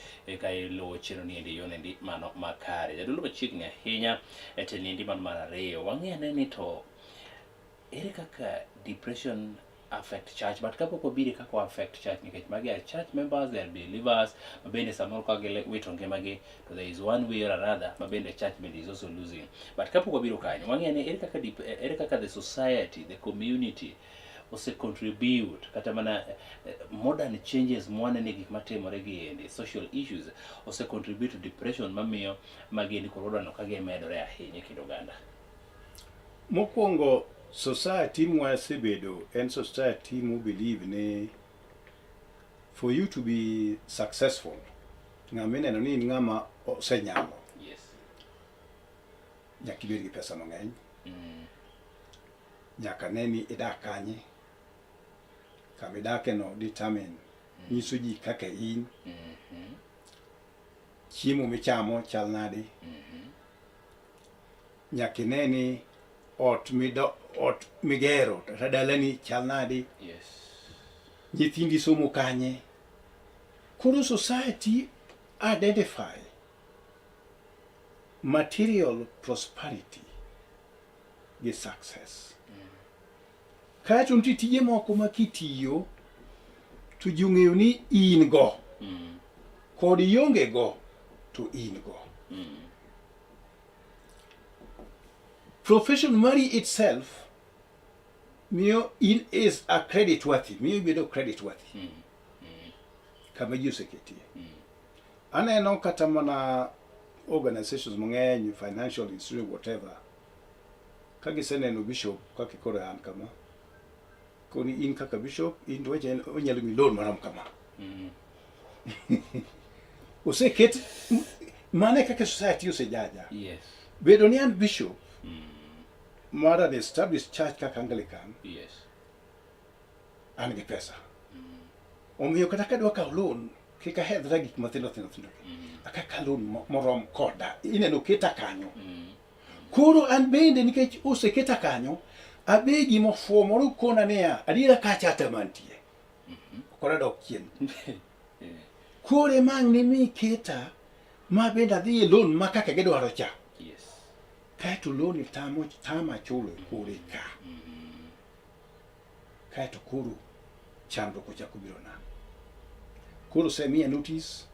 Speaker 2: ka iluwo chenro ni endi yon endi mano makare. Jadolo machiegni ahinya e tieni endi mano mar ariyo. Wang'e ane ni to ere kaka depression affect church, but kapok wabiro e kaka affect church nikech magi are church members, they are believers ma bende samoro ka giwito ngimagi to there is one way or another ma bende church bende is also losing. But kapok wabiro kanyo, wang'e ni ere kaka ere kaka the society, the community ose contribute kata mana modern changes mwanene gik matimore gi endi social issues ose contribute to depression mamiyo magi endi koro wadwa neno ka gimedore ahinya e kind oganda.
Speaker 3: Mokwongo, society mwasebedo en society mo believe ni for you to be successful, ng'ama ineno ni in ng'ama osenyalo, nyaka ibed gi pesa mang'eny, nyaka ne ni idak kanye, kama idake no determine, nyiso ji kaka in, chiemo michamo chal nade, nyaka ine ni ot mido ot migero kata dalani chal nade, nyithindi somo kanye. Koro society identify material prosperity gi success. Kaeto nitie tije moko ma kitiyo to ji ong'eyo ni in go kod ionge go to in go. Profession mari itself miyo in is a credit worthy, miyo ibedo credit worthy kama ji oseketie. Aneno kata mana organizations mang'eny, financial institution, whatever, ka giseneno bishop kaka koro an kama, koni in kaka bishop, in to weche onyalo miyi loan marom kama. Oseket mano e kaka society osejaja. Bedo ni an bishop, mar an established church kaka Anglican, an gi pesa. Omiyo kata kadwa kawo loan, kik ahedhra gik mathindo thindo thindo. Akaka loan morom koda. Ineno keta kanyo. Koro an bende nikech oseketa kanyo, abe gimofuwo moro kona niya, adiera kacha ata mantie. Koro adok chien. Koro ema ang' nimi keta ma bende adhi e loan ma kaka gidwaro cha. Kaeto loan tamo tama chulo e kore ka. Kaeto koro chandruok ochako birona. Koro osemiya notice,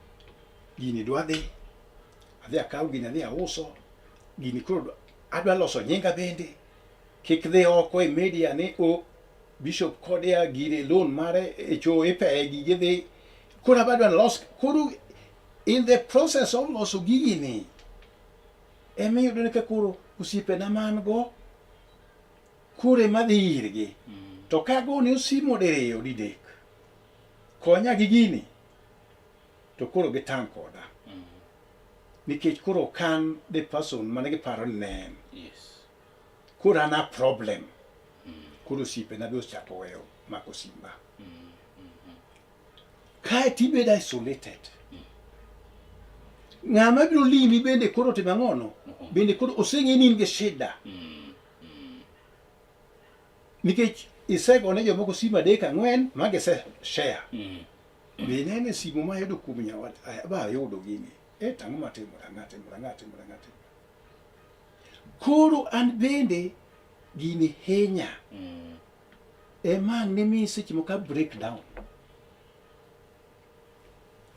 Speaker 3: gini dwa dhi, adhi akaw gini adhi auso, gini koro adwa loso nyinga bende, kik dhi oko e media ni o bishop kodia gire loan mare e cho ipeye gige dhi. Koro abadwa los, koro in the process of loso gigi ni, ema iyudo ni ka koro osiepena man go, koro ema dhi irgi. To ka agone simo diriyo didek, konya gi gini, to koro gitang' koda. Nikech koro ok an the person mane giparo ni ne en. Koro an a problem. Koro osiepena be osechako weyo mako simba. Kae tibedo isolated. Ng'ama biro limi bende koro timo ang'ono? Bende koro oseng'e ni in gi shida. Nikech isegone jomoko simu adek ang'wen ma gise share. Be inene simu ma ayudo kuom nyawad, ba ayudo gini. E to ang'o matimore, ang'o timore, ang'o timore, ang'o timore. Koro an bende gini hinya. Ema ang' nimi seche moko a break down.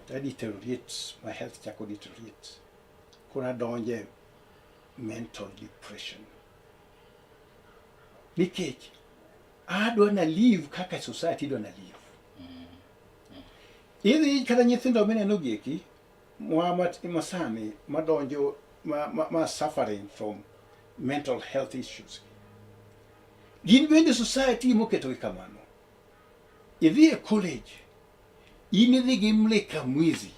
Speaker 3: To a deteriorate, my health chako deteriorate. Koro adonje mental depression. Nikech adwa na live kaka society dwa na live. Idhi kata nyithindo mineno gieki mwa masani madonjo ma suffering from mental health issues. Gin bende society moketogi kamano. Idhi e college, in idhi gi mlika mwizi.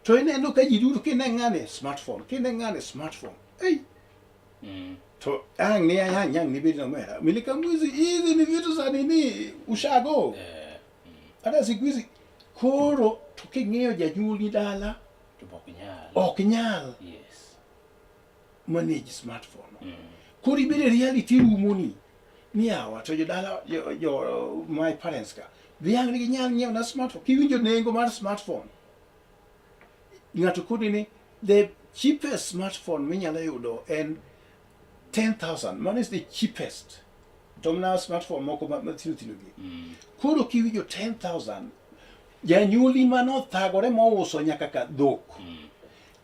Speaker 3: To ineno ka ji duto kine ng'ane smartphone, kine ng'ane smartphone. Ei. To ang' ni ang' ang' ni bedi nomera. Mlika mwizi hizi ni vitu za nini ushago. Hata siku hizi koro to king'iyo janyuolni dala
Speaker 2: To ok nyal.
Speaker 3: Ok nyal. Manage smartphone. Koro ibedo e reality rumoni. Ni yawa to jodala jo my parents ka. Dhiang' ni ginyal nyiewo na smartphone. Kiwinjo nengo mar smartphone. Ng'ato koni ni the cheapest smartphone minyalo yudo en 10,000. Mano is the cheapest. To mana smartphone moko mathindo thindo gi. Koro kiwinjo 10,000, janyuoli manothagore mouso nyaka ka dhok.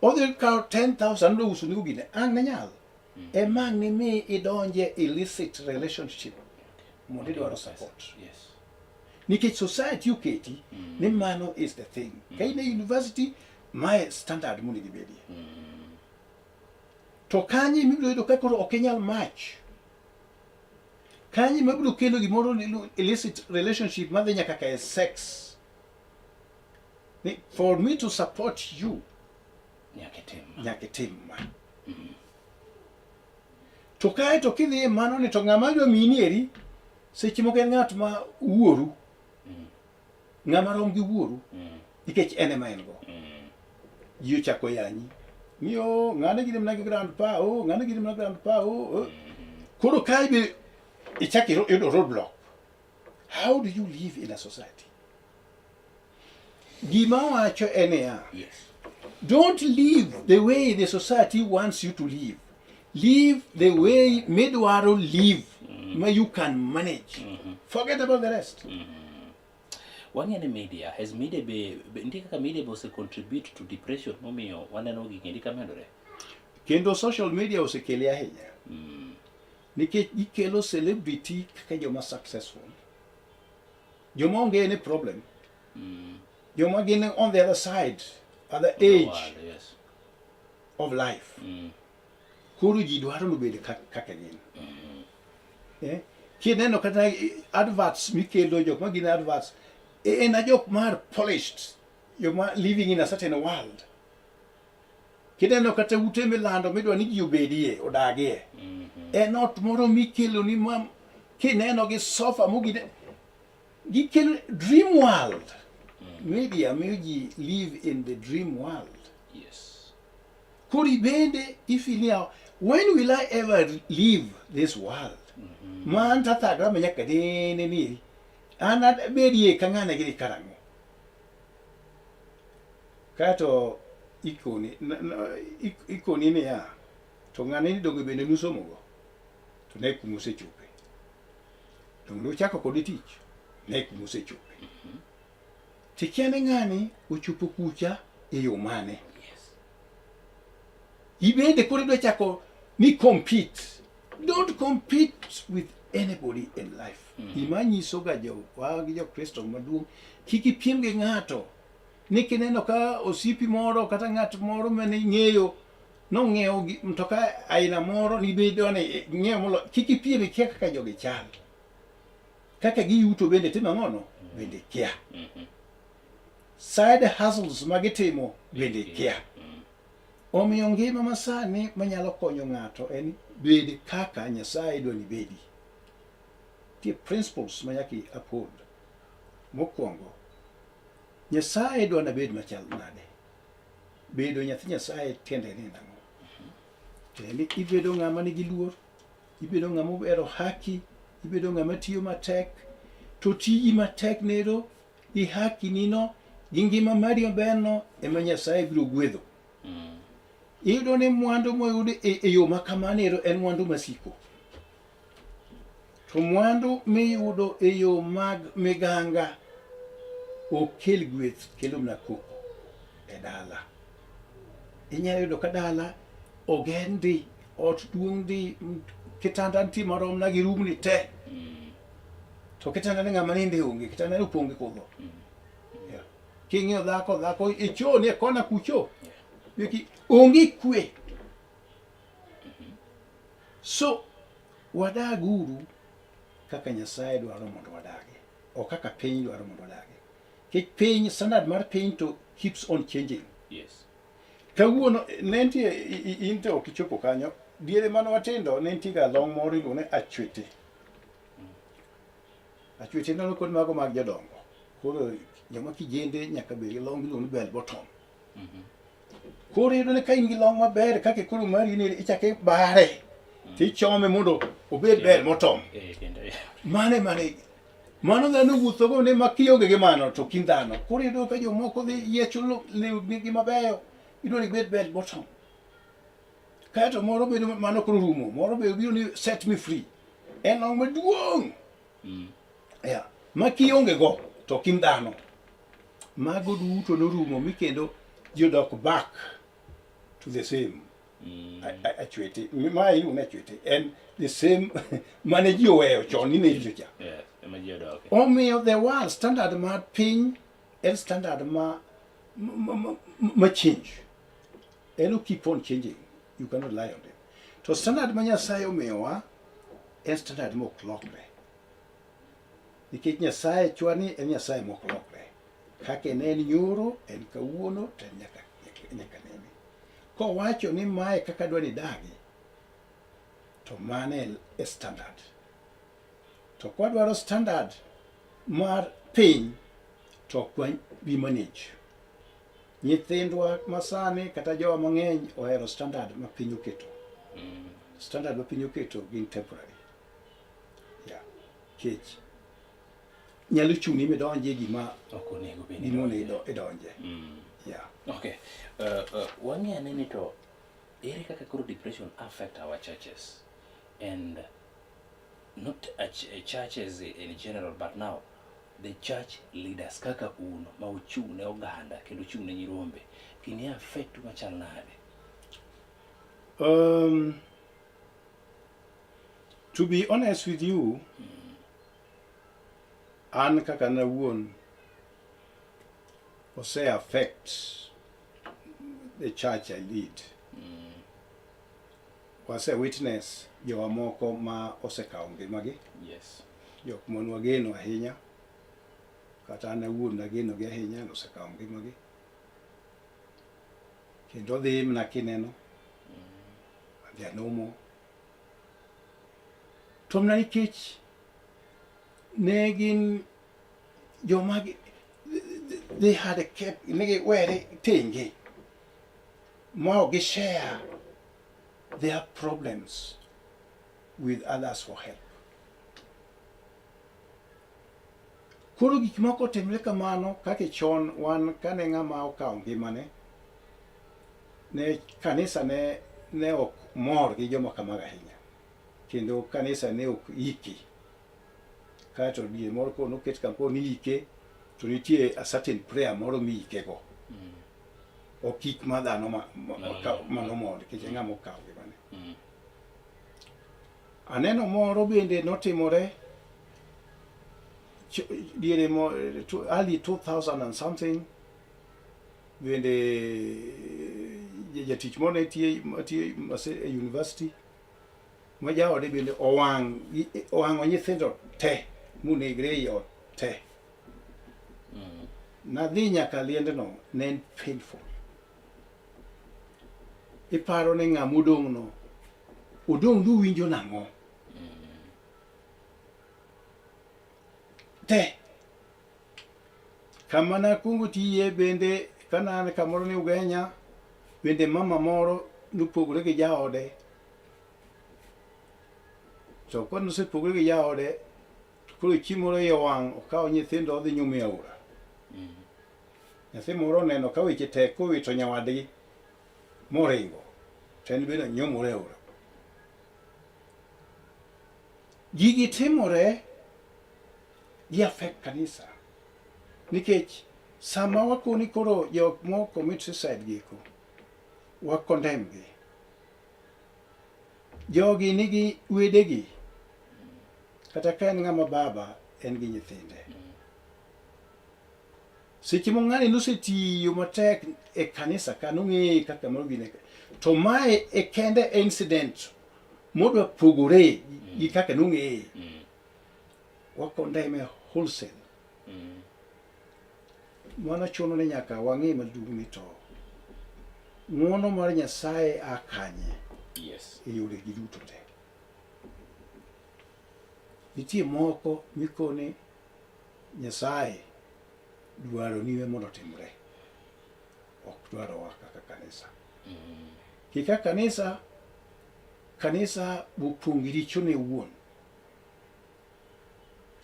Speaker 3: Odhi kawo 10,000 odhi uso nigo gine, ang' ne nyal. Ema ang' nimi idonje illicit relationship mondo idwaro support. Nikech society oketi ni mano is the thing. Ka in e university, mae standard monego ibedie. To kanyo ema ibiro yudo ka koro ok inyal match. Kanyo ema biro kelo gimoro ni illicit relationship madhi nyaka ka e sex. Ni for me to support you,
Speaker 2: Nyaka itim ma.
Speaker 3: Nyaka itim ma. To kae to kidhi e mano ni to ng'ama dwa miyi eri, seche moko en ng'at ma wuoru. Ng'ama rom gi wuoru. Nikech en ema en go. Ji ochako yanyi. Ni o, ng'ane gini mana gi grandpa, o, ng'ane gini mana grandpa, o, o. Koro kae be ichako iyudo roadblock. How do you live in a society? Gima wacho en niya, don't live the way the society wants you to live. Live the way midwaro live, ma you can manage. Forget about the rest.
Speaker 2: Wang'e ni media, has media be nitie kaka media be ose contribute to depression momiyo waneno gigi endi ka medore?
Speaker 3: Kendo social media osekele ahinya. Nikech gikelo celebrity kaka joma successful. Joma onge any problem. Joma gin on the other side, other
Speaker 2: The
Speaker 3: age
Speaker 2: world, yes.
Speaker 3: of life. Koro ji dwaro ni obed kaka gin. Kineno kata adverts mikelo jok ma gin adverts, en a jok mar polished, jok ma living in a certain world. Kineno kata ute milando midwa ni ji obedie, odagie. En ot moro mikelo ni ma kineno gi sofa mogine gikelo dream world. Media miyo ji live in the dream world. Koro ibende ifeel niya, when will I ever leave this world? Ma an tathagra ma nyaka nene ni an abedie ka ng'ane gini karang'o? Kaeto ikoni, ikoni niya, to ng'ane ni donge bende nusomogo? To ne kuma osechope. Donge nuchako kode tich? Ne kuma osechope. Tikia ni ng'ani ochopo kucha e yo mane? Ibende koro idwa chako ni compete. Don't compete with anybody in life. Gima nyisoga jowa gi Jokristo maduong', kik ipiem gi ng'ato. Ni kineno ka osipi moro kata ng'at moro mane ing'eyo nong'iewo mtoka aina moro nibedo ni ing'iewo molo, kik ipiem, ikia kaka jogi chal. Kaka giyuto bende timo ang'ono? Bende ikia. Side hustles ma gitimo bende ikia. Omiyo ngima masani manyalo konyo ng'ato en bed kaka Nyasaye dwa ni ibedi. Nitie principles ma nyaka i uphold. Mokwongo, Nyasaye dwa ni abed machal nade? Bedo nyathi Nyasaye tiende ni nang'o? Tiende ni ibedo ng'ama nigi luor, ibedo ng'ama ohero haki, ibedo ng'ama tiyo matek, to tiji matek nero gi haki nino gi ngima mari maberno ema Nyasaye biro gwedho. Iyudo ni mwandu moyud e yo ma kamano ero en mwandu masiko. To mwandu miyudo e yo mag miganga ok kel gweth, kelo mana koko e dala. Inyalo yudo ka dala oger ndi, ot duong' ndi, kitanda nitie marom na gi room ni te. To kitanda ni ng'ama ninde onge, kitanda ni opong' gi kudho. Yeah. King'iyo dhako, dhako e cho ni e kona kucho. Wiki, onge kwe. So, wadaguru kaka Nyasaye dwaro mondo wadagi, ok kaka piny dwaro mondo wadagi. Nikech piny, standard mar piny to keeps on changing. Kawuono ne nitie, in to ok ichopo kanyo, diere mane watindo ne nitie ga long moro iluongo ni achwete. Achwete neno kod mago mag jodongo. Koro joma kijende nyaka bed gi long iluongo ni bell bottom. Koro iyudo ni ka in gi long maber kaka koro mari ni ichako ibare tichome mondo obed bell bottom.
Speaker 2: Kendo
Speaker 3: Mane mane mano dhano wuothogo ni ma kionge gi mano to ok in dhano. Koro iyudo ka jomoko dhi yiecho lewni gi mabeyo, idwa ni gibed bell bottom. Kaeto moro bedo mano koro rumo, moro be biro ni set me free. En long maduong'. Yeah. Ma kionge go to ok in dhano. Mago duto norumo mi kendo ji odok back to the same. Achwete. Ma iluongo ni achwete. En the same mane ji oweyo chon ni ne richo cha.
Speaker 2: Yes, ema ji odoke.
Speaker 3: Omiyo the world standard mar piny en standard ma change. En o keep on changing. You cannot lie on them. To standard ma Nyasaye omiyowa en standard mok lokre. Nikech Nyasaye chwa ni en Nyasaye mok lokre. Kaka ne en nyoro, en kawuono, to en nyaka nene. Kowacho ni mae kaka adwa ni idagi, to mano e standard. To kwadwaro standard mar piny, to ok wabi manage. Nyithindwa masani kata jowa mang'eny ohero standard ma piny oketo. Standard ma piny oketo gin temporary. Yeah. Kech nyalo chuni midonje gima
Speaker 2: Ok onego bed ni
Speaker 3: gima onego
Speaker 2: idonje.
Speaker 3: idonje. Yeah.
Speaker 2: Okay. Wang'e ane ni to ere kaka koro depression affect our churches and not churches in general, but now the church leaders kaka un ma uchung' ne oganda kendo uchung' ne nyirombe, gini affect machal nade?
Speaker 3: To be honest with you, an kaka an awuon ose affect the church I lead. Wase witness jowa moko ma osekawo ngimagi. Jok mane wageno ahinya, kata an awuon nageno gi ahinya, nosekawo ngimagi. Kendo odhi mana kineno. They are no more. To mana nikech ne gin joma they had a kept ne giwere tenge ma ok gi share their problems with others for help. Koro gik moko otimre kamano kaka chon wan kane ng'ama okawo ngimane ne kanisa ne ne ok mor gi joma kamago ahinya kendo kanisa ne ok iki kaeto diere moro koro noket kamoro ni ike to nitie a certain prayer moro miikego ok ik ma dhano manomor nikech e ng'ama okawo ngimane. Aneno moro bende notimore diere mo early 2000 and something bende jatich moro ne tiye e university ma jaode bende owang' owang'o nyithindo te monegre ei ot te. Nadhi nyaka liendno ne en painful. Iparo ni ng'ama odong' no odong' nowinjo nang'o? Te. Kama nakwongo tiye bende kane an kamoro ni Ugenya bende mama moro nopogore gi jaode. To ka nosepogore gi jaode to koro chieng' moro iye owang' okawo nyithindo odhi nyumo e aora. Nyathi moro oneno ka weche tek kowito nyawadgi moringo to en bende onyumore e aora. Gigi timore gi affect kanisa nikech sama wakoni koro jok mo commit suicide gieko wa condemn gi. Jogi nigi wedegi kata ka en ng'ama baba en gi nyithinde. Seche mo ng'ani nosetiyo matek e kanisa ka nong'eye kaka moro gine to mae e kende incident modwa pogore gi kaka nong'eye. Wa condemn wholesale. Mano chuno ni nyaka wang'e maduong' ni to ng'uono mar Nyasaye a kanye e yore gi duto te. Nitie moko mikone Nyasaye dwaro niwe mondo otimre. Ok dwarowa kaka kanisa. Kika kanisa, kanisa opong' gi richone owuon.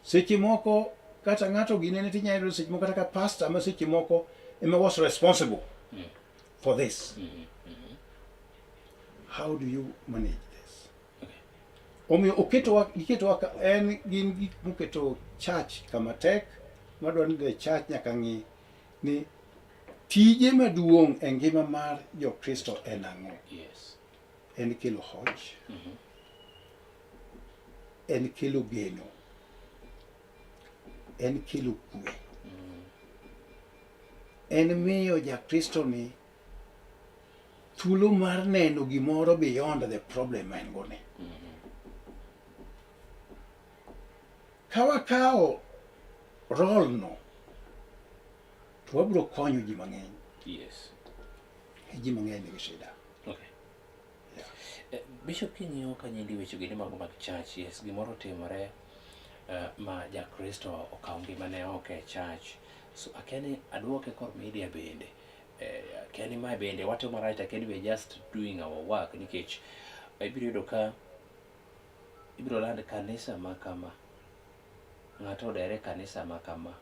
Speaker 3: Seche moko kata ng'ato ginene tinyalo yudo seche moko kata ka pastor ma seche moko ema was responsible for this. How do you manage this? Omiyo oketowa giketowa ka en gin gik moketo church kama tek madwaro ni the church nyaka ng'i ni tije maduong' e ngima mar jokristo en ang'o? En kelo hoch, en kelo geno, en kelo kwe, en miyo jakristo ni thuolo mar neno gimoro beyond the problem ma en go ni. Ka wakawo role no to wabiro konyo ji mang'eny. Ji mang'eny nigi shida.
Speaker 2: Yeah. Bishop, king'iyo ka nyendi weche gini mago mag church, yes, gimoro otimore ma jakristo okawo ngimane oko e church. So akia ni aduoke kor media bende. Akia ni mae bende watimo marach, akia ni we are just doing our work nikech ibiro yudo ka ibiro land kanisa ma kama, ng'ato odere kanisa ma kama.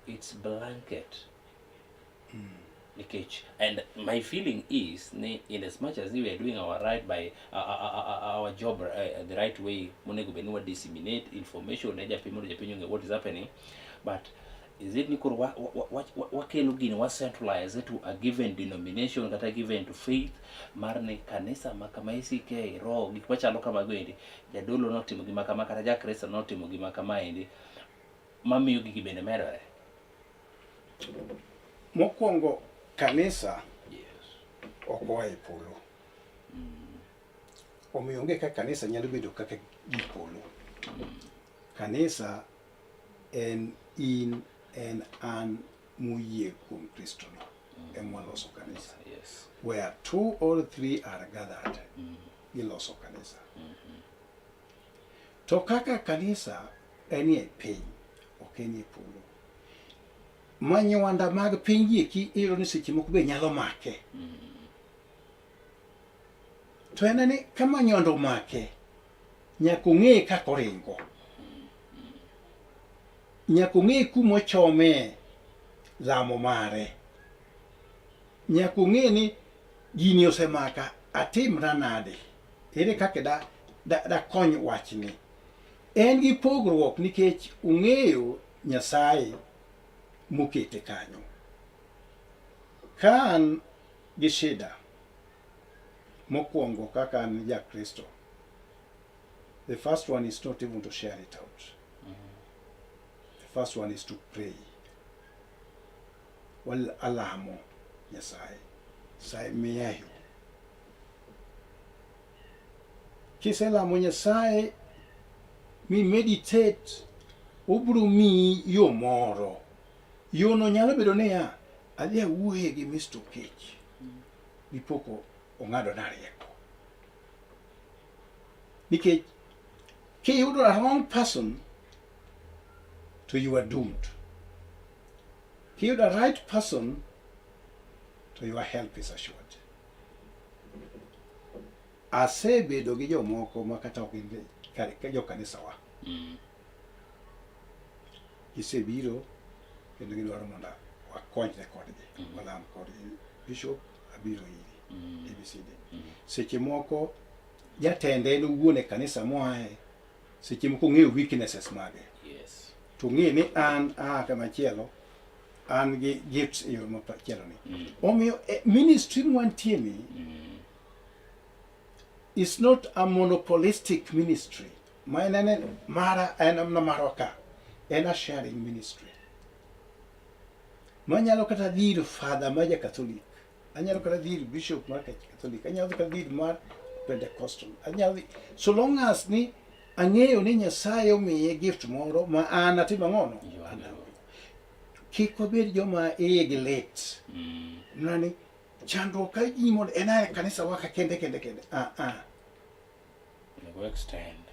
Speaker 2: It's blanket. Nikech and my feeling is ni in as much as we are doing our right by our job the right way monego bed ni wa disseminate information ne japiny mondo japiny ong'e what is happening, but is it ni koro wakelo gini wa centralize it to a given denomination kata given to faith mar ni kanisa ma kama ACK roho gik machalo kamago endi jadolo notimo gima kama kata jakristo notimo gima kama endi mamiyo gigi bende medore.
Speaker 3: Mokwongo kanisa ok oa e polo. Omiyo onge kaka kanisa nyalo bedo kaka gi polo. Kanisa en in, en an moyie kuom Kristo no. ema waloso kanisa.
Speaker 2: Yes.
Speaker 3: Where two or three are gathered, giloso kanisa. To kaka kanisa enie piny, ok enie polo. Manywanda mag piny gi eki iyudo ni seche moko be nyalo make. To en ni ka manywanda omake, nyaka ong'e kaka oringo. Nyaka ong'e kuma ochome lamo mare. Nyaka ong'e ni gini osemaka, atimra nade? Ere kaka da, da, dakony wachni? En gi pogruok nikech ong'eyo Nyasaye mokete kanyo. Ka an gi shida, mokwongo kaka an ja Kristo, the first one is not even to share it out. The first one is to pray. Wal alamo Nyasaye. Nyasaye miya yo. Kiselamo Nyasaye mi meditate, obiro miyi yo moro. Yono nyalo bedo niya, adhi awuoye gi Mr. Okech. Dipo ko ong'adona rieko. Nikech kiyudo a wrong person, to you are doomed. Kiyudo a right person, to your help is assured. Asebedo gi jomoko ma kata ok gin jo kanisawa. Gisebiro kendo gidwaro mondo wakonyre kodgi, walam kodgi. Bishop, abiro iri, ABCD. Seche moko jatende en owuon e kanisa moaye, seche moko ong'eyo weaknesses mage. To ong'e ni an aa kamachielo, an gi gifts e yo machielo ni. Omiyo ministry mwantie ni is not a monopolistic ministry. Ma en en mara en na marwa ka. En a sharing ministry. Manyalo kata dhi ir father ma ja Catholic. Anyalo kata dhi ir bishop mar Catholic. Anyalo kata dhi ir mar Pentecostal. Anyalo dhi, so long as ni ang'eyo ni Nyasaye omiye gift moro ma an atimo ang'ono. An aonge. Kik wabed joma iye gi lit. Nani chandruok ka ji mondo en a kanisa wa ka kende kende kende. Ah ah.
Speaker 2: Onego extend.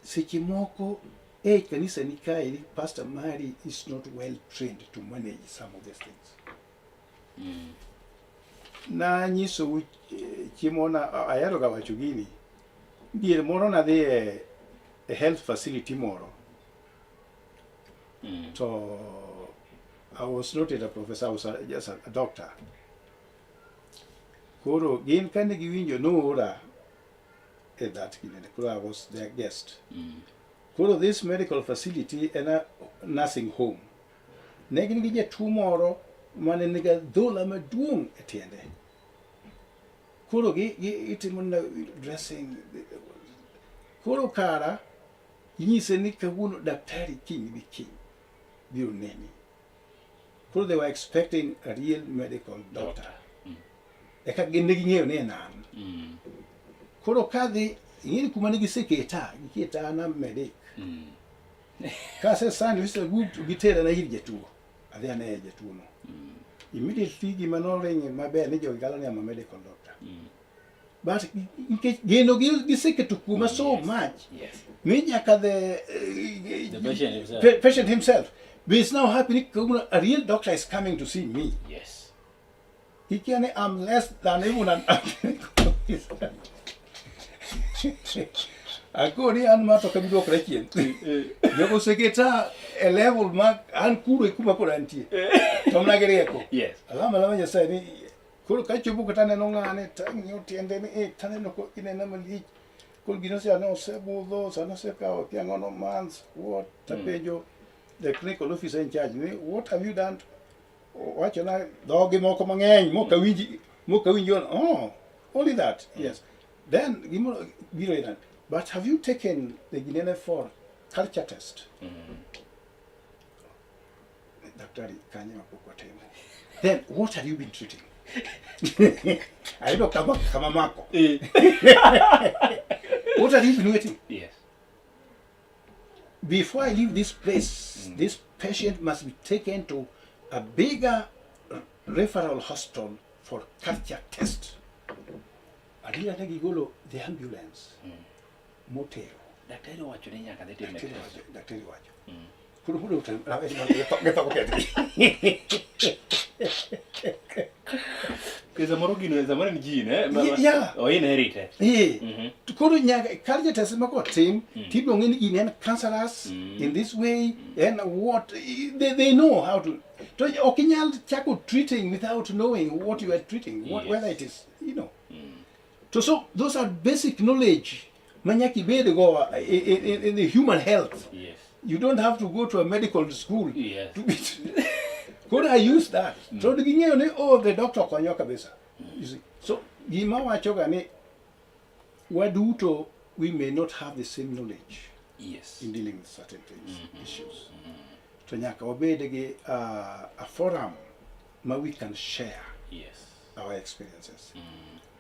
Speaker 3: Seche moko e kanisa ni kae ni pastor mari is not well trained to manage some of these things. Nanyisou chiemo na ahero ga wacho gini. Dier moro nadhi e health facility moro. To I was not yet a professor, I was just a doctor. Koro gin kane giwinjo noora e that ginene. Koro I was their guest. Koro this medical facility en a nursing home. Ne gin gi jatuo moro mane nigi adhola maduong' e tiende. Koro gi itimo na dressing. Koro kara inyise ni kawuono daktari kiny bi kiny biro neni. Koro they were expecting a real medical doctor. Eka gin ne ging'eyo ni en an. Koro kadhi, ing'e ni kuma ne giseketa, giketa an am medic. Kase sign Mr. Good to gitera na ir jatuo. Adhi ane jatuo no. Immediately gima noringe maber ni jogi galo ni am a medical doctor. But nikech geno giseketo kuoma so much. Ni nyaka
Speaker 2: The patient himself.
Speaker 3: Patient himself. But it's now happening, a real doctor is coming to see me. Ikia ni I'm less than even an Akoni an ma to kabi duokra chien. Jogo oseketa e level ma an kuro e kuma koro antie. To mana gi rieko. Alama alama Nyasaye ni koro kachopo kata aneno ng'ane tang'iyo tiende ni taneno ko inena malich. Koro gino sani osebudho, sani osekawo kia ang'ono months, what tapenjo the clinical officer in charge ni what have you done? Wachona dhogi moko mang'eny mokawinji mokawinji oh only that. Yes. Then gimoro biro ira. But have you taken the ginene for culture test? Daktari kanyo pok watimo. Then what have you been treating? Ayudo kama mako. What have you been waiting? Before I leave this place, this patient must be taken to a bigger Referral Hospital for culture test. Adiera ne gigolo the ambulance motero.
Speaker 2: Daktari owacho ni nyaka dhi time
Speaker 3: Daktari
Speaker 2: test.
Speaker 3: wacho, daktari wacho. Koro koro to rawet ma githo ketgi.
Speaker 2: Samoro gino samoro en gene eh?
Speaker 3: Yeah.
Speaker 2: O inherit.
Speaker 3: Eh. To koro nyaka culture test ma kotim tibiro ng'e ni gini en cancerous in this way and what they know how to to ok inyal chako treating without knowing what you are treating what, whether it is to so those are basic knowledge ma nyaka ibed go in the human health. You don't have to go to a medical school to be. Koro I use that. To ging'eyo ni, oh, the doctor konyo kabisa. You see, so gima wachoga ni waduto, we may not have the same knowledge in dealing with certain things, issues, to nyaka wabed gi a forum ma we can share our experiences.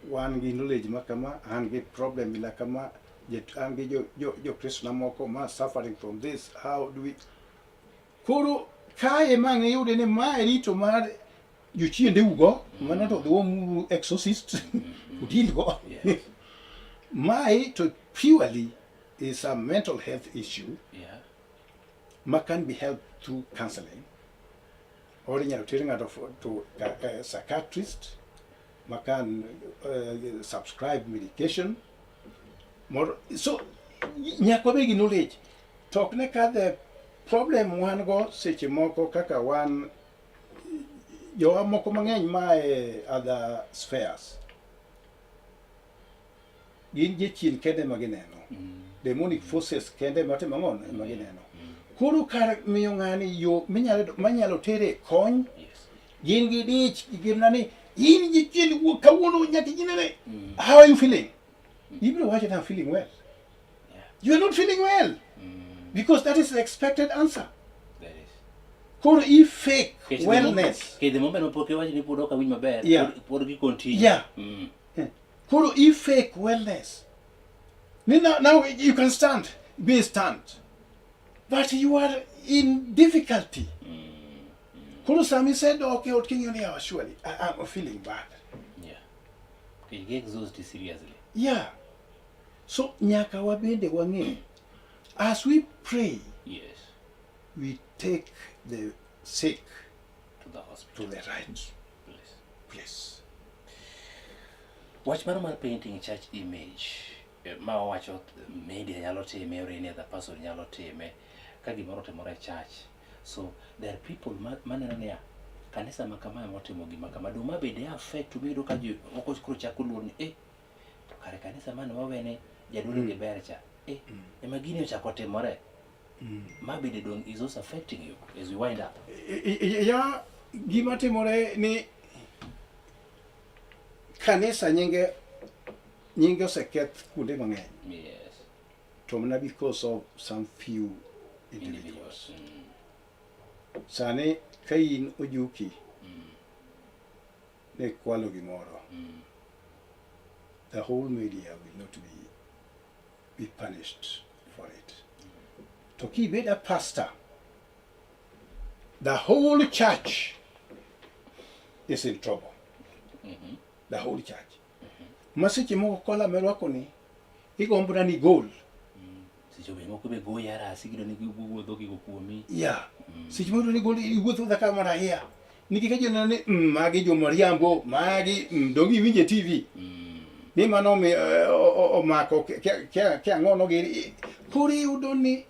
Speaker 3: Wan gi knowledge ma kama, an gi problem ila kama, an gi jo Kristo na moko ma suffering from this, how do we? Koro kae ma ng'iyude ni mae rito mar jochiende ugo, mano to dhi exorcist udil go. Mae to purely is a mental health issue ma can be helped through counseling or inyalo ter ng'ato to a psychiatrist ma can subscribe medication more. So nyaka wabed gi knowledge to ok ne ka the problem wan go seche moko kaka wan jowa moko mang'eny ma e other spheres gin jachien kende ma gineno, demonic forces kende matimo ang'o ma gineno. Koro kar miyo ng'ani yo minyalo manyalo tere kony, gin gi dich gin ni in jachien wuok kawuono nyaka ginene. How are you feeling? Ibiro wacho ni, "I'm feeling well." You are not feeling well because that is the expected answer.
Speaker 2: That is.
Speaker 3: Koro i fake
Speaker 2: Nikech the
Speaker 3: wellness.
Speaker 2: The moment ma pok iwacho ni pod ok awinj maber, pod gi continue.
Speaker 3: Koro i fake wellness. Ni now you can stand, be stand. But you are in difficulty. Koro sami said, okay, ot king'eyo ni, "Oh, surely, I'm feeling bad."
Speaker 2: Yeah. Nikech gi exhaust seriously.
Speaker 3: Yeah. So nyaka wabende wang'e, as we pray, we take the sick
Speaker 2: To the hospital.
Speaker 3: to the right
Speaker 2: Place.
Speaker 3: Place.
Speaker 2: Wach mar painting church image ma wawacho media nyalo time or any other person nyalo time ka gimoro otimore e church, so there are people ma maneno niya kanisa ma kama ema otimo gima kama do ma bende affect miyudo ka ji moko koro chako luor ni to kare kanisa mane wawene jadolo gi ber cha ema gini ochako timore ma bende dong is also affecting you as we wind up.
Speaker 3: Ya, gima timore ni kanisa nyinge oseketh kuonde mang'eny to mana because of some few individuals. Sani ka in ojuki ne kwalo gimoro, the whole media will not be punished for it. To kibed a pastor, the whole church is in trouble. The whole church. Ma seche moko kola mirwako ni igombo na ni gol.
Speaker 2: Seche be moko be goyi arasi gido ni giwuotho gigo kuomi.
Speaker 3: Yeah. Seche moko ni gol iwuotho kaka mana hia. Nikech ka ji oneno ni magi jomariambo, magi donge iwinjo e TV. Ni mano omako kia ang'ono gini. Koro iyudo ni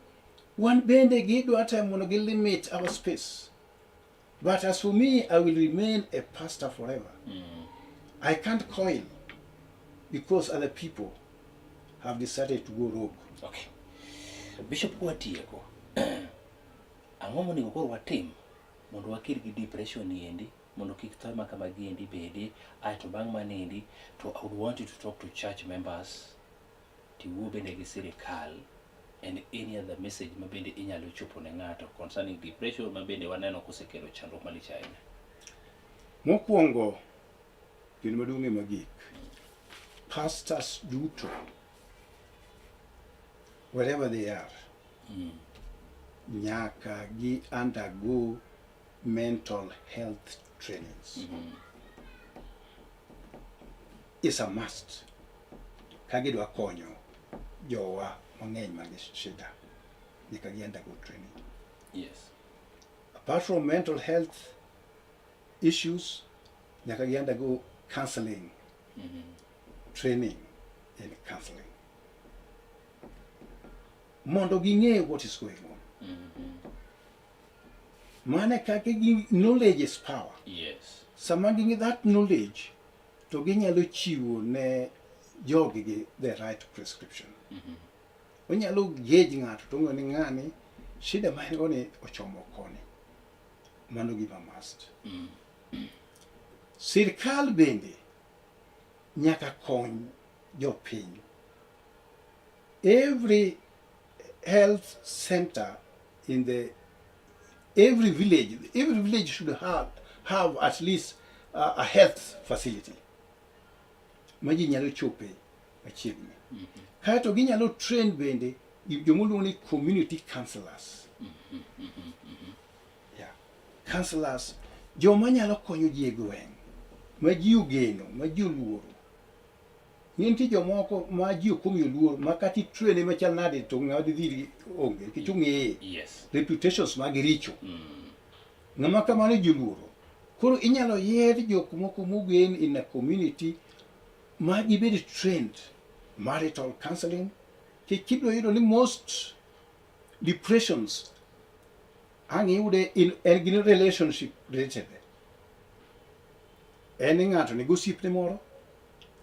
Speaker 3: wan bende gidwa temo mondo gi limit our space. But as for me, I will remain a pastor forever. I can't coil because other people have decided to go rogue.
Speaker 2: Okay. Bishop, kwatieko, ang'o monego koro watim mondo wakir gi depression endi mondo kik thoe ma kamagi endi bedi? Aeto bang' mano endi to I would want you to talk to church members, tiwuo bende gi sirikal and any other message ma bende inyalo chopo ne ng'ato concerning depression ma bende waneno kosekelo chandruok malich ahinya.
Speaker 3: Mokwongo, kendo maduong'ie mogik, pastors duto, wherever they are, nyaka gi undergo mental health. trainings. Is a must. Ka gidwa konyo jowa mang'eny mag shida, nyaka gi undergo training. Apart from mental health issues, nyaka gi undergo counseling, training in counseling. Mondo ging'e what is going on. Mane kaka gi knowledge is power. Sama ging'e that knowledge, to ginyalo chiwo ne jogi gi the right prescription. Onyalo gauge ng'ato to ong'eyo ni ng'ani shida ma en go ni ochomo koni. Mano gima must. Sirkal bende nyaka kony jopiny. Every health center in the every village should have at least a health facility ma ji nyalo chope machiegni. Kaeto ginyalo train bende jomoluongo ni community counselors. Yeah. Counselors, joma nyalo konyo ji e gweng', ma ji ogeno, ma ji oluoro. Nitie jomoko ma ji ok omiyo luor, ma kata itraine machal nade to ng'ama dhi dhiri onge, nikech ong'eye. Reputations mage richo. Ng'ama kamano ji oluoro. Koro inyalo yier jok moko mogen in a community ma gibed trained marital counseling. Nikech ibiro yudo ni most depressions ang' iyude in en gin relationship related. En ni ng'ato nigi osiepne moro,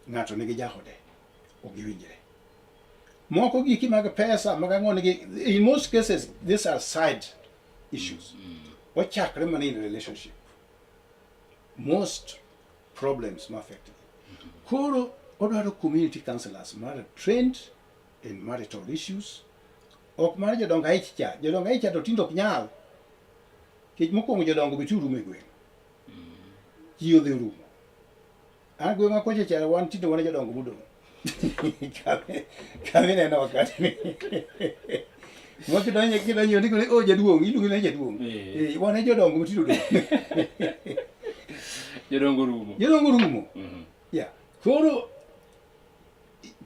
Speaker 3: ng'ato nigi jaode, ok giwinjre. Moko giki mag pesa mag ang'o nigi in most cases these are side issues. Ochakre mana in relationship. Most problems ma affect. Koro odwaro community counselors ma are trained in marital issues. Ok mar jodongo aich cha, jodongo aich cha to tinde ok nyal. Nikech mokwongo jodongo be ti orumo e gweng'. Ji odhi orumo. An gweng'wa kocha cha wan tinde wan e jodongo modong'. Kama ineno wakati ni. Mwa kidonjo kidonjo ndiko ni oh jaduong' iluongi ni jaduong'. Eh, wan e jodongo matinde odong'.
Speaker 2: Jodongo rumo.
Speaker 3: Jodongo rumo. Yeah. Koro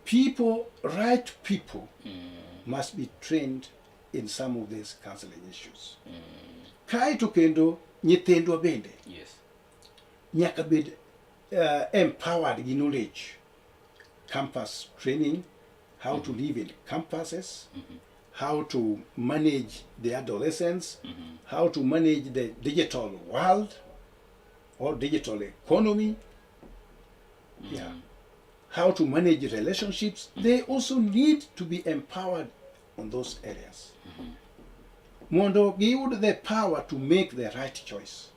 Speaker 3: people, right people must be trained in some of these counseling issues. Kaeto kendo nyithindwa bende nyaka bed empowered gi knowledge, campus training, how to live in campuses, how to manage the adolescents, how to manage the digital world or digital economy. Yeah. How to manage relationships. They also need to be empowered on those areas. Mondo giyud the power to make the right choice.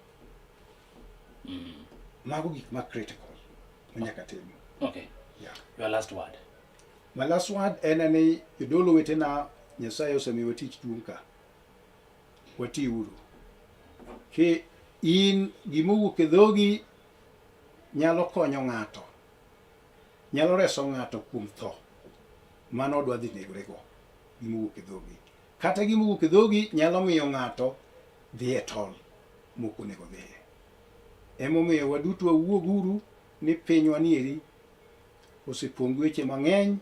Speaker 3: Mago gik ma critical ma nyaka tim.
Speaker 2: Okay. Your last word.
Speaker 3: My last word en ni jodolo wetena Nyasaye osemiyowa tich duong' ka. Watiuru. Ki in gimowuok e dhogi nyalo konyo ng'ato. Nyalo reso ng'ato kuom tho. Mano odwa dhi negorego. Gimowuok e dhogi. Kata gimowuok e dhogi nyalo miyo ng'ato dhi e tol mok onego dhiye. Emomiyo waduto wawuoguru ni pinywa nieri osepong' gi weche mang'eny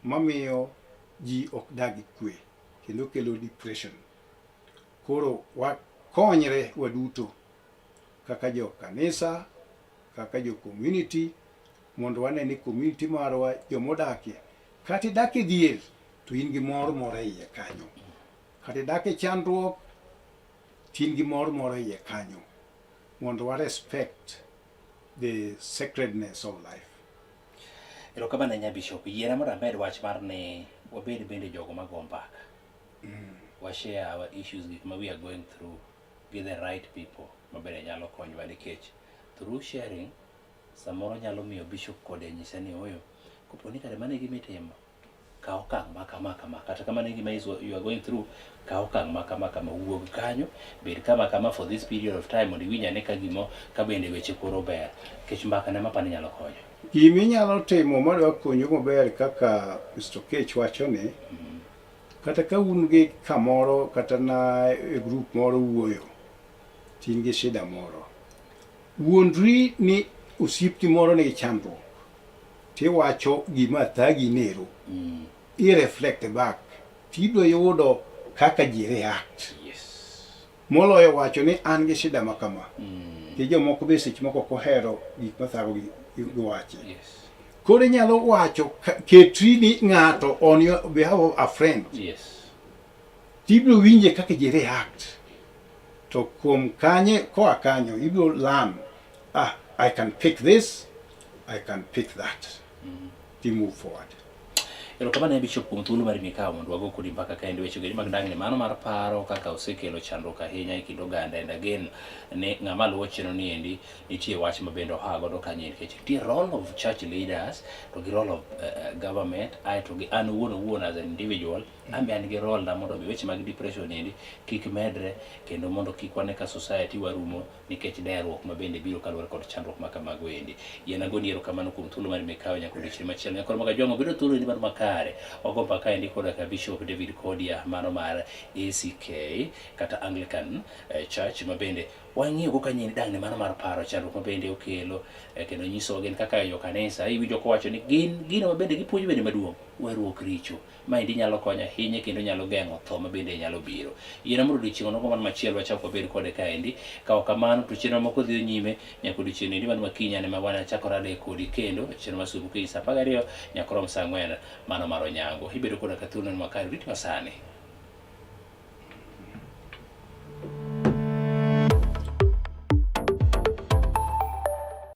Speaker 3: mamiyo ji ok dag gi kwe kendo kelo depression. Koro wakonyre waduto kaka jo kanisa, kaka jo community mondo wane ni community marwa jomodakie kata idak e dhier to in gi mor moro e iye kanyo. Kata idak e chandruok to in gi mor moro e iye kanyo mondo wa respect the sacredness of life.
Speaker 2: Erokamano ahinya Bishop. Yiena mondo amed wach mar ni wabed bende jogo mago mbaka. Wa share our issues gik ma we are going through gi the right people ma bende nyalo konyowa nikech through sharing samoro nyalo miyo bishop kode nyise ni oyo kopo ni kare mano e gima itimo kaw okang' ma kama kama kata kamano e gima is you are going through kaw okang' ma kama kama wuog kanyo bed kama kama for this period of time mondo iwinj ane ka gimo ka bende weche koro ber nikech mbaka ne mapani nyalo konyo.
Speaker 3: Giminyalo timo madwa konyo maber kaka Mr. Okech wacho ni kata ka un gi kamoro kata na e group moro wuoyo to in gi shida moro. Wuondri ni osiepni moro nigi chandruok tiwacho gima thagi nero. I reflect back tibiro yudo kaka ji react. Moloyo wacho ni an gi shida ma kama. Gi jomoko be seche moko ok ohero gik mathago gi giwache. Koro inyalo wacho ketri ni ng'ato on your behalf of a friend. Tibiro winje kaka ji react. To kuom kanye koa kanyo ibiro learn I can pick this, I can pick that. Ti move forward.
Speaker 2: Erokamano ne Bishop kuom thuolo mari mikawo mondo wago kodi mbaka kaendi weche gedi mag dang'ni mano mar paro kaka osekelo chandruok ahinya e kind oganda and again ni ng'ama luwo chenro ni endi nitie wach ma bende oha godo kanyo nikech nitie role of church leaders to gi role of government aeto gi an owuon owuon as an individual an be an gi role na mondo mi weche mag depression endi kik medre kendo mondo kik wane ka society warumo nikech derruok ma bende biro kaluwore kod chandruok ma kamago endi. Yien agoni erokamano kuom thuolo mari mikawo nyaka odiochieng' machielo. Nyakoro mag Ajwang' obedo thuolo endi mar makare. Wago mbaka endi koda ka Bishop David Kodia mano mar ACK kata Anglican Church ma bende wang'iyo go kanyien dang'ni mano mar paro chandruok ma bende okelo kendo nyisowa gin kaka jo kanisa iwinjo kowacho ni gin gino ma bende gipuonjo bende maduong' weruok richo. Maendi nyalo konyo ahinya kendo nyalo geng'o tho ma bende nyalo biro. Yiena mondo odiochieng' onogo man machielo wachak wabed kode kaendi. Ka ok kamano to chenro moko dhiyo nyime nyaka odiochieng' endi man makiny ane ma wanachak warade kodi kendo e chenro mar Sumo Okinyi saa 12 nyaka orom saa 4 mano mar Onyango. Ibedo koda ka thuolo makare rit masani.